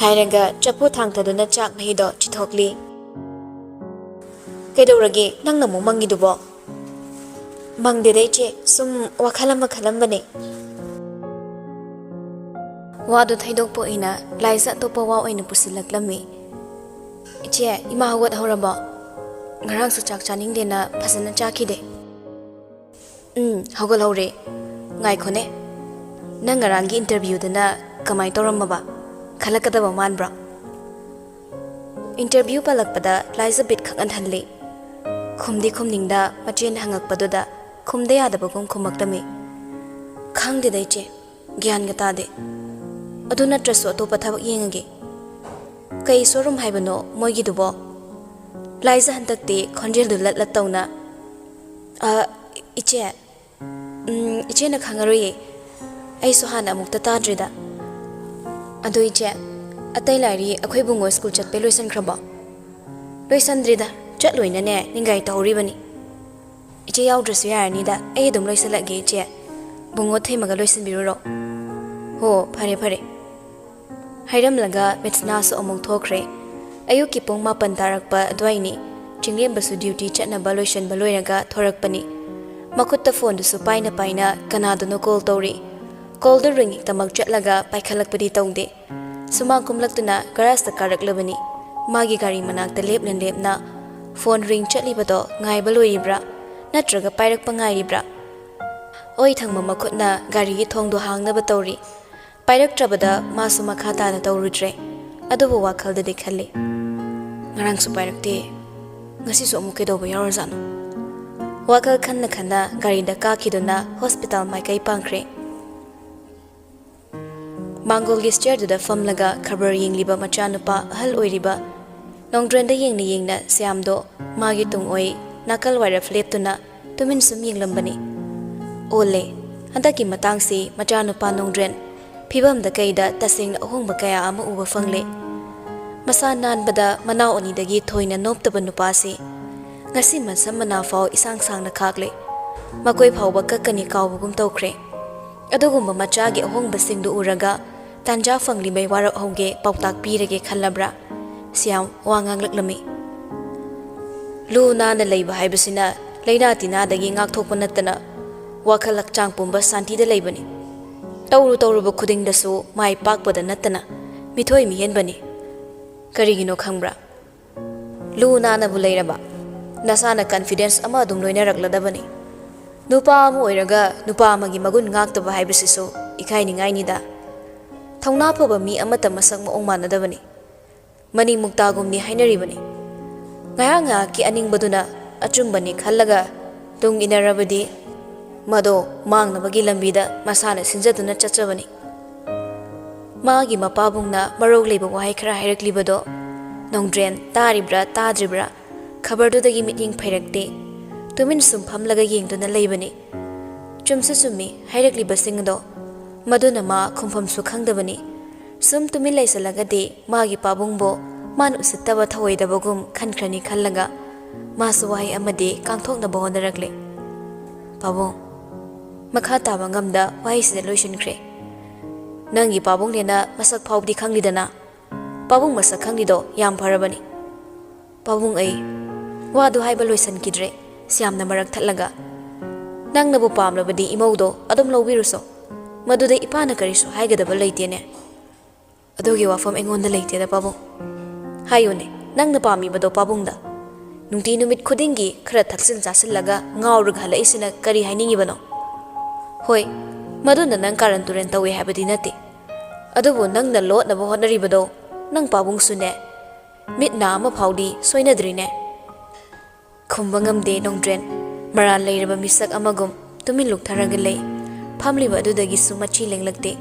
ꯍꯥꯏꯔꯒ ꯆꯐꯨ ꯊꯥꯡꯊꯗꯨꯅ ꯆꯥꯛ ꯃꯍꯤꯗꯣ ꯆꯤꯊꯣꯛꯂꯤ꯫ "ꯀꯩꯗꯧꯔꯒꯦ? ꯅꯪꯅ ꯑꯃꯨꯛ ꯃꯪꯉꯤꯗꯨꯕꯣ?" "ꯃꯪꯗꯦꯗ ꯏꯆꯦ, ꯁꯨꯝ ꯋꯥꯈꯜ ꯑꯃ ꯈꯜꯂꯝꯕꯅꯦ꯫" ꯋꯥꯗꯨ ꯊꯩꯗꯣꯛꯄ ꯑꯣꯏꯅ ꯂꯥꯏꯖ ꯑꯇꯣꯞꯄ ꯋꯥ ꯑꯣꯏꯅ ꯄꯨꯁꯤꯜꯂꯛꯂꯝꯃꯤ꯫ "ꯏꯆꯦ, ꯏꯃꯥ ꯍꯧꯒꯠꯍꯧꯔꯕꯣ? ꯉꯔꯥꯡꯁꯨ ꯆꯥꯛ ꯆꯥꯅꯤꯡꯗꯦꯅ ꯐꯖꯅ ꯆꯥꯈꯤꯗꯦ꯫" "ꯎꯝ, ꯍꯧꯒꯠꯍꯧꯔꯦ꯫ ꯉꯥꯏꯈꯣꯅꯦ, ꯅꯪ ꯉꯔꯥꯡꯒꯤ interview ꯗꯨꯅ ꯀꯃꯥꯏ ꯇꯧꯔꯝꯃꯕ? ꯈꯜꯂꯛꯀꯗꯕ ꯃꯥꯟꯕ꯭ꯔꯣ?" Interview ꯄꯜꯂꯛꯄꯗ ꯂꯥꯏꯖ ꯕꯤꯠ ꯈꯪꯍꯟ ꯍꯜꯂꯤ꯫ ꯈꯨꯝꯗꯤ ꯈꯨꯝꯅꯤꯡꯗ ꯃꯆꯦꯅ ꯍꯪꯉꯛꯄꯗꯨꯗ ꯈꯨꯝꯗ ꯌꯥꯗꯕꯒꯨꯝ ꯈꯨꯝꯃꯛꯇꯃꯤ꯫ "ꯈꯪꯗꯦꯗ ꯏꯆꯦ, ꯒ꯭ꯌꯥꯟꯒ ꯇꯥꯗꯦ꯫ ꯑꯗꯨ ꯅꯠꯇ꯭ꯔꯁꯨ ꯑꯇꯣꯞꯄ ꯊꯕꯛ ꯌꯦꯡꯉꯒꯦ꯫" "ꯀꯩ showroom ꯍꯥꯏꯕꯅꯣ ꯃꯣꯏꯒꯤꯗꯨꯕꯣ?" ꯂꯥꯏꯖ ꯍꯟꯗꯛꯇꯤ ꯈꯣꯟꯖꯦꯜꯗꯨ ꯂꯠ ꯂꯠ ꯇꯧꯅ, "ꯑ, ꯏꯆꯦ, ꯎꯝ, ꯏꯆꯦꯅ ꯈꯪꯉꯔꯣꯏꯌꯦ꯫ ꯑꯩꯁꯨ ꯍꯥꯟꯅ ꯑꯃꯨꯛꯇ ꯇꯥꯗ꯭ꯔꯤꯗ꯫" "ꯑꯗꯨ ꯏꯆꯦ, ꯑꯇꯩ ꯂꯥꯏꯔꯤ ꯑꯩꯈꯣꯏ ꯕꯨꯡꯉꯣ ꯁ꯭ꯀꯨꯜ ꯆꯠꯄꯩ ꯂꯣꯏꯁꯟꯈ꯭ꯔꯕꯣ?" "ꯂꯣꯏꯁꯟꯗ꯭ꯔꯤꯗ, ꯆꯠꯂꯣꯏꯅꯅꯦ ꯅꯤꯡꯒꯥꯏ ꯇꯧꯍꯧꯔꯤꯕꯅꯤ꯫" "ꯏꯆꯦ ꯌꯥꯎꯗ꯭ꯔꯁꯨ ꯌꯥꯔꯅꯤꯗ, ꯑꯩ ꯑꯗꯨꯝ ꯂꯣꯏꯁꯜꯂꯛꯑꯒꯦ ꯏꯆꯦ꯫ ꯕꯨꯡꯉꯣ ꯊꯦꯝꯃꯒ ꯂꯣꯏꯁꯤꯟꯕꯤꯔꯨꯔꯣ꯫" "ꯍꯣ, ꯐꯔꯦ ꯐꯔꯦ꯫" ꯍꯥꯏꯔꯝꯂꯒ ꯃꯦꯠꯁꯅꯥꯁꯨ ꯑꯃꯨꯛ ꯊꯣꯛꯈ꯭ꯔꯦ꯫ ꯑꯌꯨꯛꯀꯤ ꯄꯨꯡ ꯃꯥꯄꯟ ꯇꯥꯔꯛꯄ ꯑꯗꯨꯋꯥꯏꯅꯤ꯫ ꯆꯤꯡꯂꯦꯝꯕꯁꯨ duty ꯆꯠꯅꯕ ꯂꯣꯏꯁꯤꯟꯕ ꯂꯣꯏꯔꯒ ꯊꯣꯔꯛꯄꯅꯤ꯫ ꯃꯈꯨꯠꯇ phoneꯗꯨꯁꯨ ꯄꯥꯏꯅ ꯄꯥꯏꯅ ꯀꯅꯥꯗꯅꯣ call ꯇꯧꯔꯤ꯫ Callꯗꯨ ringꯒꯤꯗꯃꯛ ꯆꯠꯂꯒ ꯄꯥꯏꯈꯠꯂꯛꯄꯗꯤ ꯇꯧꯗꯦ꯫ ꯁꯨꯃꯥꯡ ꯀꯨꯝꯂꯛꯇꯨꯅ garageꯇ ꯀꯥꯔꯛꯂꯕꯅꯤ꯫ ꯃꯥꯒꯤ ꯒꯥꯔꯤ ꯃꯅꯥꯛꯇ ꯂꯦꯞꯅ ꯂꯦꯞꯅ phone ring ꯆꯠꯂꯤꯕꯗꯣ ꯉꯥꯏꯕ ꯂꯣꯏꯔꯤꯕ꯭ꯔꯥ, ꯅꯠꯇ꯭ꯔꯒ ꯄꯥꯏꯔꯛꯄ ꯉꯥꯏꯔꯤꯕ꯭ꯔꯥ? ꯑꯣꯏ ꯊꯪꯕ ꯃꯈꯨꯠꯅ ꯒꯥꯔꯤꯒꯤ ꯊꯣꯡꯗꯣ ꯍꯥꯡꯅꯕ ꯇꯧꯔꯤ꯫ ꯄꯥꯏꯔꯛꯇ꯭ꯔꯕꯗ ꯃꯥꯁꯨ ꯃꯈꯥ ꯇꯥꯅ ꯇꯧꯔꯨꯗ꯭ꯔꯦ꯫ ꯑꯗꯨꯕꯨ ꯋꯥꯈꯜꯗꯗꯤ ꯈꯜꯂꯤ, "ꯉꯔꯥꯡꯁꯨ ꯄꯥꯏꯔꯛꯇꯦ, ꯉꯁꯤꯁꯨ ꯑꯃꯨꯛ ꯀꯩꯗꯧꯕ ꯌꯥꯎꯔꯖꯥꯠꯅꯣ?" ꯋꯥꯈꯜ ꯈꯟꯅ ꯈꯟꯅ ꯒꯥꯔꯤꯗ ꯀꯥꯈꯤꯗꯨꯅ hospital ꯃꯥꯏꯀꯩ ꯄꯥꯡꯈ꯭ꯔꯦ꯫ ꯃꯥꯡꯒꯣꯜꯒꯤ stairꯗꯨꯗ ꯐꯝꯂꯒ ꯈꯕꯔ ꯌꯦꯡꯂꯤꯕ ꯃꯆꯥꯅꯨꯄꯥ ꯑꯍꯜ ꯑꯣꯏꯔꯤꯕ ꯅꯣꯡꯗ꯭ꯔꯦꯟꯗ ꯌꯦꯡꯅ ꯌꯦꯡꯅ ꯁ꯭ꯌꯥꯝꯗꯣ ꯃꯥꯒꯤ ꯇꯨꯡ ꯑꯣꯏ ꯅꯥꯀꯜ ꯋꯥꯏꯔꯞ ꯂꯦꯞꯇꯨꯅ ꯇꯨꯃꯤꯟ ꯁꯨꯝ ꯌꯦꯡꯂꯝꯕꯅꯤ꯫ ꯑꯣꯜꯂꯦ꯫ ꯍꯟꯗꯛꯀꯤ ꯃꯇꯥꯡꯁꯤ ꯃꯆꯥꯅꯨꯄꯥ ꯅꯣꯡꯗ꯭ꯔꯦꯟ ꯐꯤꯕꯝꯗ ꯀꯩꯗ ꯇꯁꯦꯡꯅ ꯑꯍꯣꯡꯕ ꯀꯌꯥ ꯑꯃ ꯎꯕ ꯐꯪꯂꯦ꯫ ꯃꯁꯥ ꯅꯥꯟꯕꯗ ꯃꯅꯥꯎ ꯑꯅꯤꯗꯒꯤ ꯊꯣꯏꯅ ꯅꯣꯞꯇꯕ ꯅꯨꯄꯥꯁꯤ ꯉꯁꯤ ꯃꯁꯝ ꯃꯅꯥ ꯐꯥꯎ ꯏꯁꯥꯡ ꯁꯥꯡꯅ ꯈꯥꯛꯂꯦ꯫ ꯃꯀꯣꯏ ꯐꯥꯎꯕ ꯀꯛꯀꯅꯤ ꯀꯥꯎꯕꯒꯨꯝ ꯇꯧꯈ꯭ꯔꯦ꯫ ꯑꯗꯨꯒꯨꯝꯕ ꯃꯆꯥꯒꯤ ꯑꯍꯣꯡꯕꯁꯤꯡꯗꯨ ꯎꯔꯒ ꯇꯥꯟꯖꯥ ꯐꯪꯂꯤꯉꯩ ꯋꯥꯔꯛꯍꯧꯒꯦ, ꯄꯥꯎꯇꯥꯛ ꯄꯤꯔꯒꯦ ꯈꯜꯂꯕ꯭ꯔꯥ? ꯁ꯭ꯌꯥꯝ ꯋꯥ ꯉꯥꯡꯂꯛꯂꯝꯃꯤ꯫ ꯂꯨ ꯅꯥꯟꯅ ꯂꯩꯕ ꯍꯥꯏꯕꯁꯤꯅ ꯂꯥꯏꯅꯥ ꯇꯤꯟꯅꯥꯗꯒꯤ ꯉꯥꯛꯊꯣꯛꯄ ꯅꯠꯇꯅ ꯋꯥꯈꯜ ꯍꯛꯆꯥꯡ ꯄꯨꯝꯕ ꯁꯥꯟꯇꯤꯗ ꯂꯩꯕꯅꯤ꯫ ꯇꯧꯔꯨ ꯇꯧꯔꯨꯕ ꯈꯨꯗꯤꯡꯗꯁꯨ ꯃꯥꯏ ꯄꯥꯛꯄꯗ ꯅꯠꯇꯅ ꯃꯤꯊꯣꯏ ꯃꯤꯍꯦꯟꯕꯅꯤ꯫ ꯀꯔꯤꯒꯤꯅꯣ ꯈꯪꯕ꯭ꯔꯥ? ꯂꯨ ꯅꯥꯟꯅꯕꯨ ꯂꯩꯔꯕ, ꯅꯁꯥꯅ confidence ꯑꯃ ꯑꯗꯨꯝ ꯂꯣꯏꯅꯔꯛꯂꯗꯕꯅꯤ꯫ ꯅꯨꯄꯥ ꯑꯃ ꯑꯣꯏꯔꯒ ꯅꯨꯄꯥ ꯑꯃꯒꯤ ꯃꯒꯨꯟ ꯉꯥꯛꯇꯕ ꯍꯥꯏꯕꯁꯤꯁꯨ ꯏꯀꯥꯏꯅꯤꯡꯉꯥꯏꯅꯤꯗ꯫ ꯊꯧꯅꯥ ꯐꯕ ꯃꯤ ꯑꯃꯠꯇ ꯃꯁꯛ ꯃꯑꯣꯡ ꯃꯥꯟꯅꯗꯕꯅꯤ꯫ ꯃꯅꯤꯡ ꯃꯨꯛꯇꯥꯒꯨꯝꯅꯤ ꯍꯥꯏꯅꯔꯤꯕꯅꯤ꯫ ꯉꯥꯏꯍꯥꯛ ꯉꯥꯏꯍꯥꯛꯀꯤ ꯑꯅꯤꯡꯕꯗꯨꯅ ꯑꯆꯨꯝꯕꯅꯤ ꯈꯜꯂꯒ ꯇꯨꯡ ꯏꯟꯅꯔꯕꯗꯤ, ꯃꯗꯣ ꯃꯥꯡꯅꯕꯒꯤ ꯂꯝꯕꯤꯗ ꯃꯁꯥꯅ ꯁꯤꯟꯖꯗꯨꯅ ꯆꯠꯆꯕꯅꯤ꯫ ꯃꯥꯒꯤ ꯃꯄꯥꯕꯨꯡꯅ ꯃꯔꯧ ꯂꯩꯕ ꯋꯥꯍꯩ ꯈꯔ ꯍꯥꯏꯔꯛꯂꯤꯕꯗꯣ ꯅꯣꯡꯗ꯭ꯔꯦꯟ ꯇꯥꯔꯤꯕ꯭ꯔꯥ ꯇꯥꯗ꯭ꯔꯤꯕ꯭ꯔꯥ ꯈꯕꯔꯗꯨꯗꯒꯤ ꯃꯤꯠꯌꯦꯡ ꯐꯩꯔꯛꯇꯦ꯫ ꯇꯨꯃꯤꯟ ꯁꯨꯝ ꯐꯝꯂꯒ ꯌꯦꯡꯗꯨꯅ ꯂꯩꯕꯅꯤ꯫ ꯆꯨꯝꯁꯨ ꯆꯨꯝꯃꯤ ꯍꯥꯏꯔꯛꯂꯤꯕꯁꯤꯡꯗꯣ꯫ ꯃꯗꯨꯅ ꯃꯥ ꯈꯨꯝꯐꯝꯁꯨ ꯈꯪꯗꯕꯅꯤ꯫ ꯁꯨꯝ ꯇꯨꯃꯤꯟ ꯂꯩꯁꯜꯂꯒꯗꯤ ꯃꯥꯒꯤ ꯄꯥꯕꯨꯡꯕꯨ ꯃꯥꯅ ꯎꯁꯤꯠꯇꯕ ꯊꯧꯑꯣꯏꯗꯕꯒꯨꯝ ꯈꯟꯈ꯭ꯔꯅꯤ ꯈꯜꯂꯒ ꯃꯥꯁꯨ ꯋꯥꯍꯩ ꯑꯃꯗꯤ ꯀꯥꯡꯊꯣꯛꯅꯕ ꯍꯣꯠꯅꯔꯛꯂꯦ꯫ "ꯄꯥꯕꯨꯡ," ꯃꯈꯥ ꯇꯥꯕ ꯉꯝꯗ ꯋꯥꯍꯩꯁꯤꯗ ꯂꯣꯏꯁꯤꯟꯈ꯭ꯔꯦ꯫ "ꯅꯪꯒꯤ ꯄꯥꯕꯨꯡꯅꯦꯅ ꯃꯁꯛ ꯐꯥꯎꯕꯗꯤ ꯈꯪꯂꯤꯗꯅ? ꯄꯥꯕꯨꯡ ꯃꯁꯛ ꯈꯪꯂꯤꯗꯣ ꯌꯥꯝ ꯐꯔꯕꯅꯤ꯫" "ꯄꯥꯕꯨꯡ, ꯑꯩ ꯋꯥꯗꯨ ꯍꯥꯏꯕ ꯂꯣꯏꯁꯤꯟꯈꯤꯗ꯭ꯔꯦ꯫" ꯁ꯭ꯌꯥꯝꯅ ꯃꯔꯛ ꯊꯠꯂꯒ, "ꯅꯪꯅꯕꯨ ꯄꯥꯝꯂꯕꯗꯤ ꯏꯃꯧꯗꯣ ꯑꯗꯨꯝ ꯂꯧꯕꯤꯔꯨꯁꯣ꯫ ꯃꯗꯨꯗ ꯏꯄꯥꯅ ꯀꯔꯤꯁꯨ ꯍꯥꯏꯒꯗꯕ ꯂꯩꯇꯦꯅꯦ꯫" "ꯑꯗꯨꯒꯤ ꯋꯥꯐꯝ ꯑꯩꯉꯣꯟꯗ ꯂꯩꯇꯦꯗ ꯄꯥꯕꯨꯡ꯫ ꯍꯥꯏꯌꯨꯅꯦ, ꯅꯪꯅ ꯄꯥꯝꯃꯤꯕꯗꯣ ꯄꯥꯕꯨꯡꯗ꯫ ꯅꯨꯡꯇꯤ ꯅꯨꯃꯤꯠ ꯈꯨꯗꯤꯡꯒꯤ ꯈꯔ ꯊꯛꯆꯤꯟ ꯆꯥꯁꯤꯜꯂꯒ ꯉꯥꯎꯔꯒ ꯍꯜꯂꯛꯏꯁꯤꯅ ꯀꯔꯤ ꯍꯥꯏꯅꯤꯡꯉꯤꯕꯅꯣ? ꯍꯣꯏ, ꯃꯗꯨꯅ ꯅꯪ ꯀꯥꯔꯟ ꯇꯨꯔꯟ ꯇꯧꯏ ꯍꯥꯏꯕꯗꯤ ꯅꯠꯇꯦ꯫ ꯑꯗꯨꯕꯨ ꯅꯪꯅ ꯂꯣꯠꯅꯕ ꯍꯣꯠꯅꯔꯤꯕꯗꯣ ꯅꯪ ꯄꯥꯕꯨꯡꯁꯨꯅꯦ, ꯃꯤꯠ ꯅꯥ ꯑꯃ ꯐꯥꯎꯗꯤ ꯁꯣꯏꯅꯗ꯭ꯔꯤꯅꯦ꯫" ꯈꯨꯝꯕ ꯉꯝꯗꯦ ꯅꯣꯡꯗ꯭ꯔꯦꯟ꯫ ꯃꯔꯥꯜ ꯂꯩꯔꯕ ꯃꯤꯁꯛ ꯑꯃꯒꯨꯝ ꯇꯨꯃꯤꯟ ꯂꯨꯞꯊꯔꯒ ꯂꯩ꯫ ꯐꯝꯂꯤꯕ ꯑꯗꯨꯗꯒꯤꯁꯨ ꯃꯆꯤ ꯂꯦꯡꯂꯛꯇꯦ꯫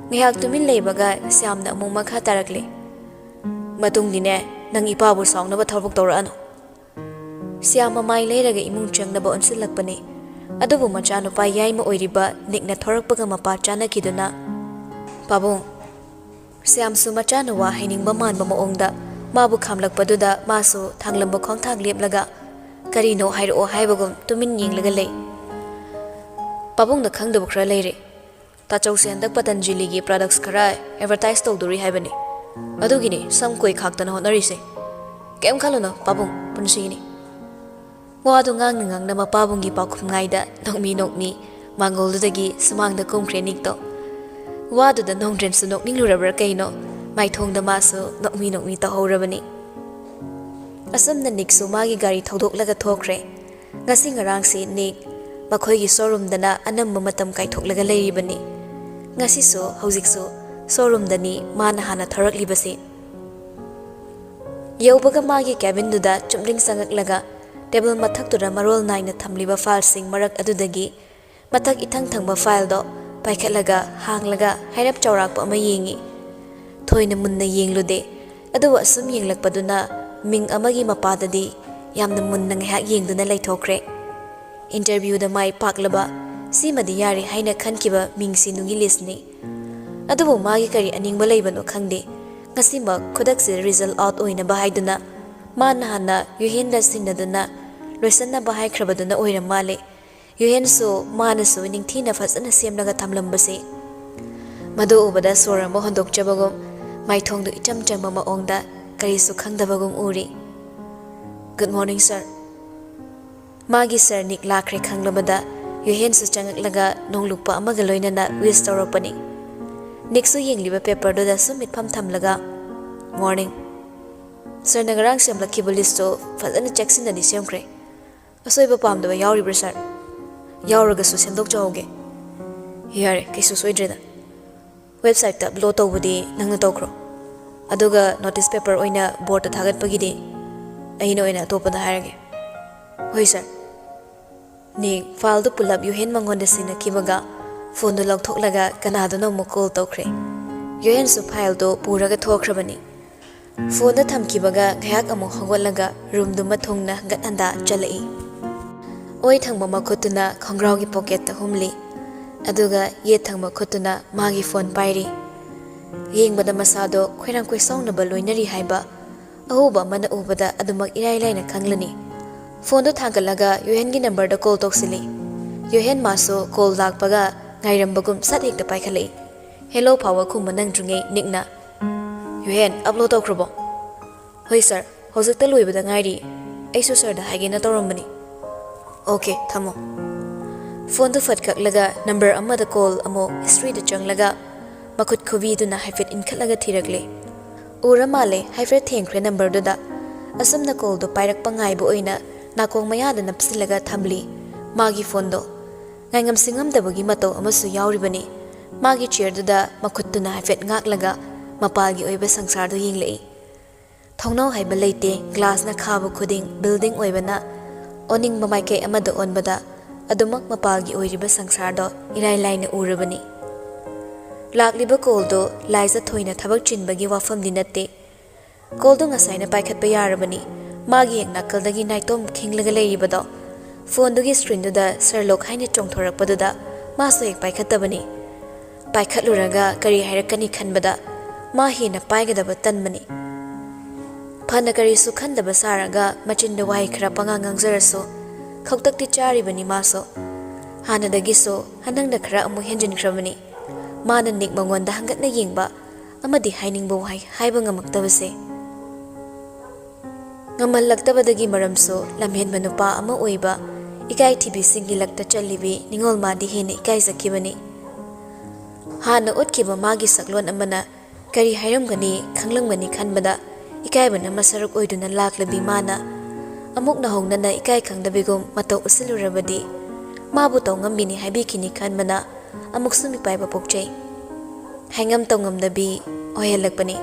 ꯉꯥꯏꯍꯥꯛ ꯇꯨꯃꯤꯟ ꯂꯩꯕꯒ ꯁ꯭ꯌꯥꯝꯅ ꯑꯃꯨꯛ ꯃꯈꯥ ꯇꯥꯔꯛꯂꯦ, "ꯃꯇꯨꯡꯗꯤꯅꯦ, ꯅꯪ ꯏꯄꯥꯕꯨ ꯁꯥꯎꯅꯕ ꯊꯕꯛ ꯇꯧꯔꯛꯑꯅꯨ꯫" ꯁ꯭ꯌꯥꯝ ꯃꯃꯥꯏ ꯂꯩꯔꯒ ꯏꯃꯨꯡ ꯆꯪꯅꯕ ꯑꯣꯟꯁꯤꯜꯂꯛꯄꯅꯤ꯫ ꯑꯗꯨꯕꯨ ꯃꯆꯥꯅꯨꯄꯥ ꯌꯥꯏꯃ ꯑꯣꯏꯔꯤꯕ ꯅꯤꯛꯅ ꯊꯣꯔꯛꯄꯒ ꯃꯄꯥ ꯆꯥꯅꯈꯤꯗꯨꯅ, "ꯄꯥꯕꯨꯡ꯫" ꯁ꯭ꯌꯥꯝꯁꯨ ꯃꯆꯥꯅ ꯋꯥ ꯍꯥꯏꯅꯤꯡꯕ ꯃꯥꯟꯕ ꯃꯑꯣꯡꯗ ꯃꯥꯕꯨ ꯈꯥꯝꯂꯛꯄꯗꯨꯗ ꯃꯥꯁꯨ ꯊꯥꯡꯂꯝꯕ ꯈꯣꯡꯊꯥꯡ ꯂꯦꯞꯂꯒ ꯀꯔꯤꯅꯣ ꯍꯥꯏꯔꯛꯑꯣ ꯍꯥꯏꯕꯒꯨꯝ ꯇꯨꯃꯤꯟ ꯌꯦꯡꯂꯒ ꯂꯩ꯫ "ꯄꯥꯕꯨꯡꯅ ꯈꯪꯗꯕ ꯈꯔ ꯂꯩꯔꯦ꯫ ꯇꯥꯆꯧꯁꯦ ꯍꯟꯗꯛ ꯄꯇꯟꯖꯂꯤꯒꯤ products ꯈꯔ advertise ꯇꯧꯗꯣꯔꯤ ꯍꯥꯏꯕꯅꯤ꯫ ꯑꯗꯨꯒꯤꯅꯤ ꯁꯝ ꯀꯣꯏ ꯈꯥꯛꯇꯅ ꯍꯣꯠꯅꯔꯤꯁꯦ꯫ ꯀꯩꯝ ꯈꯜꯂꯨꯅꯨ ꯄꯥꯕꯨꯡ, ꯄꯨꯟꯁꯤꯒꯤꯅꯤ꯫" ꯋꯥꯗꯨ ꯉꯥꯡꯅ ꯉꯥꯡꯅ ꯃꯄꯥꯕꯨꯡꯒꯤ ꯄꯥꯎꯈꯨꯝ ꯉꯥꯏꯗ ꯅꯣꯛꯃꯤ ꯅꯣꯛꯃꯤ ꯃꯥꯡꯒꯣꯜꯗꯨꯗꯒꯤ ꯁꯨꯃꯥꯡꯗ ꯀꯨꯝꯈ꯭ꯔꯦ ꯅꯤꯛꯇꯣ꯫ ꯋꯥꯗꯨꯗ ꯅꯣꯡꯗ꯭ꯔꯦꯟꯁꯨ ꯅꯣꯛꯅꯤꯡꯂꯨꯔꯕ꯭ꯔꯥ ꯀꯩꯅꯣ, ꯃꯥꯏꯊꯣꯡꯗ ꯃꯥꯁꯨ ꯅꯣꯛꯃꯤ ꯅꯣꯛꯃꯤ ꯇꯧꯍꯧꯔꯕꯅꯤ꯫ ꯑꯁꯨꯝꯅ ꯅꯤꯛꯁꯨ ꯃꯥꯒꯤ ꯒꯥꯔꯤ ꯊꯧꯗꯣꯛꯂꯒ ꯊꯣꯛꯈ꯭ꯔꯦ꯫ ꯉꯁꯤ ꯉꯔꯥꯡꯁꯤ ꯅꯤꯛ ꯃꯈꯣꯏꯒꯤ ꯁꯣꯔꯨꯝꯗꯅ ꯑꯅꯝꯕ ꯃꯇꯝ ꯀꯥꯏꯊꯣꯛꯂꯒ ꯂꯩꯔꯤꯕꯅꯤ꯫ ꯉꯁꯤꯁꯨ ꯍꯧꯖꯤꯛꯁꯨ ꯁꯣꯔꯨꯝꯗꯅꯤ ꯃꯥꯅ ꯍꯥꯟꯅ ꯊꯧꯔꯛꯂꯤꯕꯁꯤ꯫ ꯌꯧꯕꯒ ꯃꯥꯒꯤ ꯀꯦꯕꯤꯟꯗꯨꯗ ꯆꯨꯝꯗ꯭ꯔꯤꯡ ꯆꯪꯉꯛꯂꯒ ꯇꯦꯕꯜ ꯃꯊꯛꯇꯨꯗ ꯃꯔꯣꯜ ꯅꯥꯏꯅ ꯊꯝꯂꯤꯕ ꯐꯥꯏꯜꯁꯤꯡ ꯃꯔꯛ ꯑꯗꯨꯗꯒꯤ ꯃꯊꯛ ꯏꯊꯪ ꯊꯪꯕ ꯐꯥꯏꯜꯗꯣ ꯄꯥꯏꯈꯠꯂꯒ ꯍꯥꯡꯂꯒ ꯍꯥꯏꯔꯞ ꯆꯥꯎꯔꯥꯛꯄ ꯑꯃ ꯌꯦꯡꯉꯤ꯫ ꯊꯣꯏꯅ ꯃꯨꯟꯅ ꯌꯦꯡꯂꯨꯗꯦ, ꯑꯗꯨꯕꯨ ꯑꯁꯨꯝ ꯌꯦꯡꯂꯛꯄꯗꯨꯅ ꯃꯤꯡ ꯑꯃꯒꯤ ꯃꯄꯥꯗꯗꯤ ꯌꯥꯝꯅ ꯃꯨꯟꯅ ꯉꯥꯏꯍꯥꯛ ꯌꯦꯡꯗꯨꯅ ꯂꯩꯊꯣꯛꯈ꯭ꯔꯦ꯫ ꯏꯟꯇꯔꯚ꯭ꯌꯨꯗ ꯃꯥꯏ ꯄꯥꯛꯂꯕ, ꯁꯤꯃꯗꯤ ꯌꯥꯔꯦ ꯍꯥꯏꯅ ꯈꯟꯈꯤꯕ ꯃꯤꯡꯁꯤꯡꯗꯨꯒꯤ ꯂꯤꯁ꯭ꯠꯅꯤ꯫ ꯑꯗꯨꯕꯨ ꯃꯥꯒꯤ ꯀꯔꯤ ꯑꯅꯤꯡꯕ ꯂꯩꯕꯅꯣ ꯈꯪꯗꯦ, ꯉꯁꯤꯃꯛ ꯈꯨꯗꯛꯁꯤꯗ ꯔꯤꯖꯜ ꯑꯥꯎꯠ ꯑꯣꯏꯅꯕ ꯍꯥꯏꯗꯨꯅ ꯃꯥꯅ ꯍꯥꯟꯅ ꯌꯨꯍꯦꯟꯗ ꯁꯤꯟꯅꯗꯨꯅ ꯂꯣꯏꯁꯟꯅꯕ ꯍꯥꯏꯈ꯭ꯔꯕꯗꯨꯅ ꯑꯣꯏꯔ ꯃꯥꯜꯂꯦ꯫ ꯌꯨꯍꯦꯟꯁꯨ ꯃꯥꯅꯁꯨ ꯅꯤꯡꯊꯤꯅ ꯐꯖꯅ ꯁꯦꯝꯂꯒ ꯊꯝꯂꯝꯕꯁꯦ꯫ ꯃꯗꯨ ꯎꯕꯗ ꯁꯣꯔ ꯑꯃ ꯍꯣꯟꯗꯣꯛꯆꯕꯒꯨꯝ, ꯃꯥꯏꯊꯣꯡꯗꯨ ꯏꯆꯝ ꯆꯝꯕ ꯃꯑꯣꯡꯗ ꯀꯔꯤꯁꯨ ꯈꯪꯗꯕꯒꯨꯝ ꯎꯔꯤ꯫ "Good morning, sir." ꯃꯥꯒꯤ ꯁꯥꯔ ꯅꯤꯛ ꯂꯥꯛꯈ꯭ꯔꯦ ꯈꯪꯂꯕꯗ ꯌꯨꯍꯦꯟꯁꯨ ꯆꯪꯉꯛꯂꯒ ꯅꯣꯡꯂꯨꯛꯄ ꯑꯃꯒ ꯂꯣꯏꯅꯅ ꯋꯤꯁ ꯇꯧꯔꯛꯄꯅꯤ꯫ ꯅꯤꯛꯁꯨ ꯌꯦꯡꯂꯤꯕ ꯄꯦꯄꯔꯗꯨꯗ ꯁꯨꯝ ꯃꯤꯠꯐꯝ ꯊꯝꯂꯒ, "Morning. ꯁꯥꯔꯅ ꯉꯔꯥꯡ ꯁꯦꯝꯂꯛꯈꯤꯕ ꯂꯤꯁ꯭ꯠꯇꯨ ꯐꯖꯅ ꯆꯦꯛꯁꯤꯟꯅꯗꯤ ꯁꯦꯝꯈ꯭ꯔꯦ꯫ ꯑꯁꯣꯏꯕ ꯄꯥꯝꯗꯕ ꯌꯥꯎꯔꯤꯕ꯭ꯔꯥ, ꯁꯥꯔ?" "ꯌꯥꯎꯔꯒꯁꯨ ꯁꯦꯝꯗꯣꯛꯆꯍꯧꯒꯦ꯫" "ꯌꯥꯔꯦ, ꯀꯩꯁꯨ ꯁꯣꯏꯗ꯭ꯔꯦꯗ꯫ ꯋꯦꯕꯁꯥꯏꯠꯇ ꯑꯞꯂꯣꯗ ꯇꯧꯕꯗꯤ ꯅꯪꯅ ꯇꯧꯈ꯭ꯔꯣ, ꯑꯗꯨꯒ ꯅꯣꯇꯤꯁ ꯄꯦꯄꯔ ꯑꯣꯏꯅ ꯕꯣꯔꯗꯇ ꯊꯥꯒꯠꯄꯒꯤꯗꯤ ꯑꯩꯅ ꯑꯣꯏꯅ ꯑꯇꯣꯞꯄꯗ ꯍꯥꯏꯔꯒꯦ꯫" "ꯍꯣꯏ, ꯁꯥꯔ꯫" ꯅꯤꯛ ꯐꯥꯏꯜꯗꯨ ꯄꯨꯂꯞ ꯌꯨꯍꯦꯟ ꯃꯉꯣꯟꯗ ꯁꯤꯟꯅꯈꯤꯕꯒ ꯐꯣꯟꯗꯨ ꯂꯧꯊꯣꯛꯂꯒ ꯀꯅꯥꯗꯅꯣ ꯑꯃꯨꯛ ꯀꯣꯜ ꯇꯧꯈ꯭ꯔꯦ꯫ ꯌꯨꯍꯦꯟꯁꯨ ꯐꯥꯏꯜꯗꯨ ꯄꯨꯔꯒ ꯊꯣꯛꯈ꯭ꯔꯕꯅꯤ꯫ ꯐꯣꯟꯗ ꯊꯝꯈꯤꯕꯒ ꯉꯥꯏꯍꯥꯛ ꯑꯃꯨꯛ ꯍꯧꯒꯠꯂꯒ ꯔꯨꯝꯗꯨ ꯃꯊꯨꯡꯅ ꯍꯟꯒꯠ ꯍꯟꯗ ꯆꯠꯂꯛꯏ꯫ ꯑꯣꯏ ꯊꯪꯕ ꯃꯈꯨꯠꯇꯨꯅ ꯈꯣꯡꯒ꯭ꯔꯥꯎꯒꯤ ꯄꯣꯀꯦꯠꯇ ꯍꯨꯝꯂꯤ, ꯑꯗꯨꯒ ꯌꯦꯠ ꯊꯪꯕ ꯈꯨꯠꯇꯨꯅ ꯃꯥꯒꯤ ꯐꯣꯟ ꯄꯥꯏꯔꯤ꯫ ꯌꯦꯡꯕꯗ ꯃꯁꯥꯗꯣ ꯈꯣꯏꯔꯥꯡ ꯈꯣꯏꯁꯥꯎꯅꯕ ꯂꯣꯏꯅꯔꯤ ꯍꯥꯏꯕ ꯑꯍꯧꯕ ꯑꯃꯅ ꯎꯕꯗ ꯑꯗꯨꯃꯛ ꯏꯔꯥꯏ ꯂꯥꯏꯅ ꯈꯪꯂꯅꯤ꯫ ꯐꯣꯟꯗꯨ ꯊꯥꯡꯒꯠꯂꯒ ꯌꯨꯍꯦꯟꯒꯤ ꯅꯝꯕꯔꯗ ꯀꯣꯜ ꯇꯧꯁꯤꯜꯂꯤ꯫ ꯌꯨꯍꯦꯟ ꯃꯥꯁꯨ ꯀꯣꯜ ꯂꯥꯛꯄꯒ ꯉꯥꯏꯔꯝꯕꯒꯨꯝ ꯁꯠ ꯍꯦꯛꯇ ꯄꯥꯏꯈꯠꯂꯛꯏ꯫ "ꯍꯦꯜꯂꯣ" ꯐꯥꯎꯕ ꯈꯨꯝꯕ ꯅꯪꯗ꯭ꯔꯤꯉꯩ ꯅꯤꯛꯅ, "ꯌꯨꯍꯦꯟ, ꯑꯞꯂꯣꯗ ꯇꯧꯈ꯭ꯔꯕꯣ?" "ꯍꯣꯏ ꯁꯥꯔ, ꯍꯧꯖꯤꯛꯇ ꯂꯣꯏꯕꯗ ꯉꯥꯏꯔꯤ꯫ ꯑꯩꯁꯨ ꯁꯥꯔꯗ ꯍꯥꯏꯒꯦꯅ ꯇꯧꯔꯝꯕꯅꯤ꯫" "ꯑꯣꯀꯦ, ꯊꯝꯃꯣ꯫" ꯐꯣꯟꯗꯨ ꯐꯠ ꯀꯛꯂꯒ ꯅꯝꯕꯔ ꯑꯃꯗ ꯀꯣꯜ ꯑꯃꯨꯛ ꯍꯤꯁꯇ꯭ꯔꯤꯗ ꯆꯪꯂꯒ ꯃꯈꯨꯠ ꯈꯨꯕꯤꯗꯨꯅ ꯍꯥꯏꯐꯦꯠ ꯏꯟꯈꯠꯂꯒ ꯊꯤꯔꯛꯂꯦ꯫ ꯎꯔ ꯃꯥꯜꯂꯦ, ꯍꯥꯏꯐꯦꯠ ꯊꯦꯡꯈ꯭ꯔꯦ ꯅꯝꯕꯔꯗꯨꯗ꯫ ꯑꯁꯨꯝꯅ ꯀꯣꯜꯗꯣ ꯄꯥꯏꯔꯛꯄ ꯉꯥꯏꯕ ꯑꯣꯏꯅ ꯅꯥꯀꯣꯡ ꯃꯌꯥꯗ ꯅꯞꯁꯤꯜꯂꯒ ꯊꯝꯂꯤ ꯃꯥꯒꯤ ꯐꯣꯟꯗꯣ꯫ ꯉꯥꯏꯉꯝꯁꯤ ꯉꯝꯗꯕꯒꯤ ꯃꯇꯧ ꯑꯃꯁꯨ ꯌꯥꯎꯔꯤꯕꯅꯤ꯫ ꯃꯥꯒꯤ ꯆꯤꯌꯔꯗꯨꯗ ꯃꯈꯨꯠꯇꯨꯅ ꯍꯥꯏꯐꯦꯠ ꯉꯥꯛꯂꯒ ꯃꯄꯥꯜꯒꯤ ꯑꯣꯏꯕ ꯁꯪꯁꯥꯔꯗꯨ ꯌꯦꯡꯂꯛꯏ꯫ ꯊꯣꯡꯅꯥꯎ ꯍꯥꯏꯕ ꯂꯩꯇꯦ, ꯒ꯭ꯂꯥꯁꯅ ꯈꯥꯕ ꯈꯨꯗꯤꯡ ꯕꯤꯜꯗꯤꯡ ꯑꯣꯏꯕꯅ ꯑꯣꯅꯤꯡꯕ ꯃꯥꯏꯀꯩ ꯑꯃꯗ ꯑꯣꯟꯕꯗ ꯑꯗꯨꯃꯛ ꯃꯄꯥꯜꯒꯤ ꯑꯣꯏꯔꯤꯕ ꯁꯪꯁꯥꯔꯗꯣ ꯏꯔꯥꯏ ꯂꯥꯏꯅ ꯎꯔꯕꯅꯤ꯫ ꯂꯥꯛꯂꯤꯕ ꯀꯣꯜꯗꯣ ꯂꯥꯏꯖ ꯊꯣꯏꯅ ꯊꯕꯛ ꯆꯤꯟꯕꯒꯤ ꯋꯥꯐꯝꯗꯤ ꯅꯠꯇꯦ꯫ ꯀꯣꯜꯗꯣ ꯉꯁꯥꯏꯅ ꯄꯥꯏꯈꯠꯄ ꯌꯥꯔꯕꯅꯤ꯫ ꯃꯥꯒꯤ ꯍꯦꯛ ꯅꯥꯀꯜꯗꯒꯤ ꯅꯥꯏꯇꯣꯝ ꯈꯤꯡꯂꯒ ꯂꯩꯔꯤꯕꯗꯣ, ꯐꯣꯟꯗꯨꯒꯤ ꯁ꯭ꯀ꯭ꯔꯤꯟꯗꯨꯗ ꯁꯔꯂꯣꯛ ꯍꯥꯏꯅ ꯆꯣꯡꯊꯣꯔꯛꯄꯗꯨꯗ ꯃꯥꯁꯨ ꯍꯦꯛ ꯄꯥꯏꯈꯠꯇꯕꯅꯤ꯫ ꯄꯥꯏꯈꯠꯂꯨꯔꯒ ꯀꯔꯤ ꯍꯥꯏꯔꯛꯀꯅꯤ ꯈꯟꯕꯗ ꯃꯥ ꯍꯦꯟꯅ ꯄꯥꯏꯒꯗꯕ ꯇꯟꯕꯅꯤ꯫ ꯐꯅ ꯀꯔꯤꯁꯨ ꯈꯟꯗꯕ ꯁꯥꯔꯒ ꯃꯆꯤꯟꯗ ꯋꯥꯍꯩ ꯈꯔ ꯄꯉꯥꯡ ꯉꯥꯡꯖꯔꯁꯨ ꯈꯧꯇꯛꯇꯤ ꯆꯥꯔꯤꯕꯅꯤ ꯃꯥꯁꯨ꯫ ꯍꯥꯟꯅꯗꯒꯤꯁꯨ ꯍꯟꯗꯛꯅ ꯈꯔ ꯑꯃꯨꯛ ꯍꯦꯟꯖꯤꯟꯈ꯭ꯔꯕꯅꯤ꯫ ꯃꯥꯅ ꯅꯤꯛ ꯃꯉꯣꯟꯗ ꯍꯪꯒꯠꯅ ꯌꯦꯡꯕ ꯑꯃꯗꯤ ꯍꯥꯏꯅꯤꯡꯕ ꯋꯥꯍꯩ ꯍꯥꯏꯕ ꯉꯝꯃꯛꯇꯕꯁꯦ꯫ ꯉꯝꯍꯜꯂꯛꯇꯕꯗꯒꯤ ꯃꯔꯝꯁꯨ ꯂꯝꯍꯦꯟꯕ ꯅꯨꯄꯥ ꯑꯃ ꯑꯣꯏꯕ ꯏꯀꯥꯏ ꯊꯤꯕꯤꯁꯤꯡꯒꯤ ꯂꯛꯇ ꯆꯜꯂꯤꯕꯤ ꯅꯤꯉꯣꯜ ꯃꯥꯗꯤ ꯍꯦꯟꯅ ꯏꯀꯥꯏꯖꯈꯤꯕꯅꯤ꯫ ꯍꯥꯟꯅ ꯎꯠꯈꯤꯕ ꯃꯥꯒꯤ ꯁꯛꯂꯣꯟ ꯑꯃꯅ ꯀꯔꯤ ꯍꯥꯏꯔꯝꯒꯅꯤ ꯈꯪꯂꯝꯒꯅꯤ ꯈꯟꯕꯗ ꯏꯀꯥꯏꯕꯅ ꯃꯁꯔꯨꯛ ꯑꯣꯏꯗꯨꯅ ꯂꯥꯛꯂꯕꯤ ꯃꯥꯅ ꯑꯃꯨꯛ ꯅꯧꯍꯧꯅꯅ ꯏꯀꯥꯏ ꯈꯪꯗꯕꯤꯒꯨꯝ ꯃꯇꯧ ꯎꯠꯁꯤꯜꯂꯨꯔꯕꯗꯤ ꯃꯥꯕꯨ ꯇꯧꯉꯝꯕꯤꯅꯤ ꯍꯥꯏꯕꯤꯈꯤꯅꯤ ꯈꯟꯕꯅ ꯑꯃꯨꯛꯁꯨ ꯃꯤꯄꯥꯏꯕ ꯄꯣꯛꯆꯩ꯫ ꯍꯥꯏꯉꯝ ꯇꯧꯉꯝꯗꯕꯤ ꯑꯣꯏꯍꯜꯂꯛꯄꯅꯤ꯫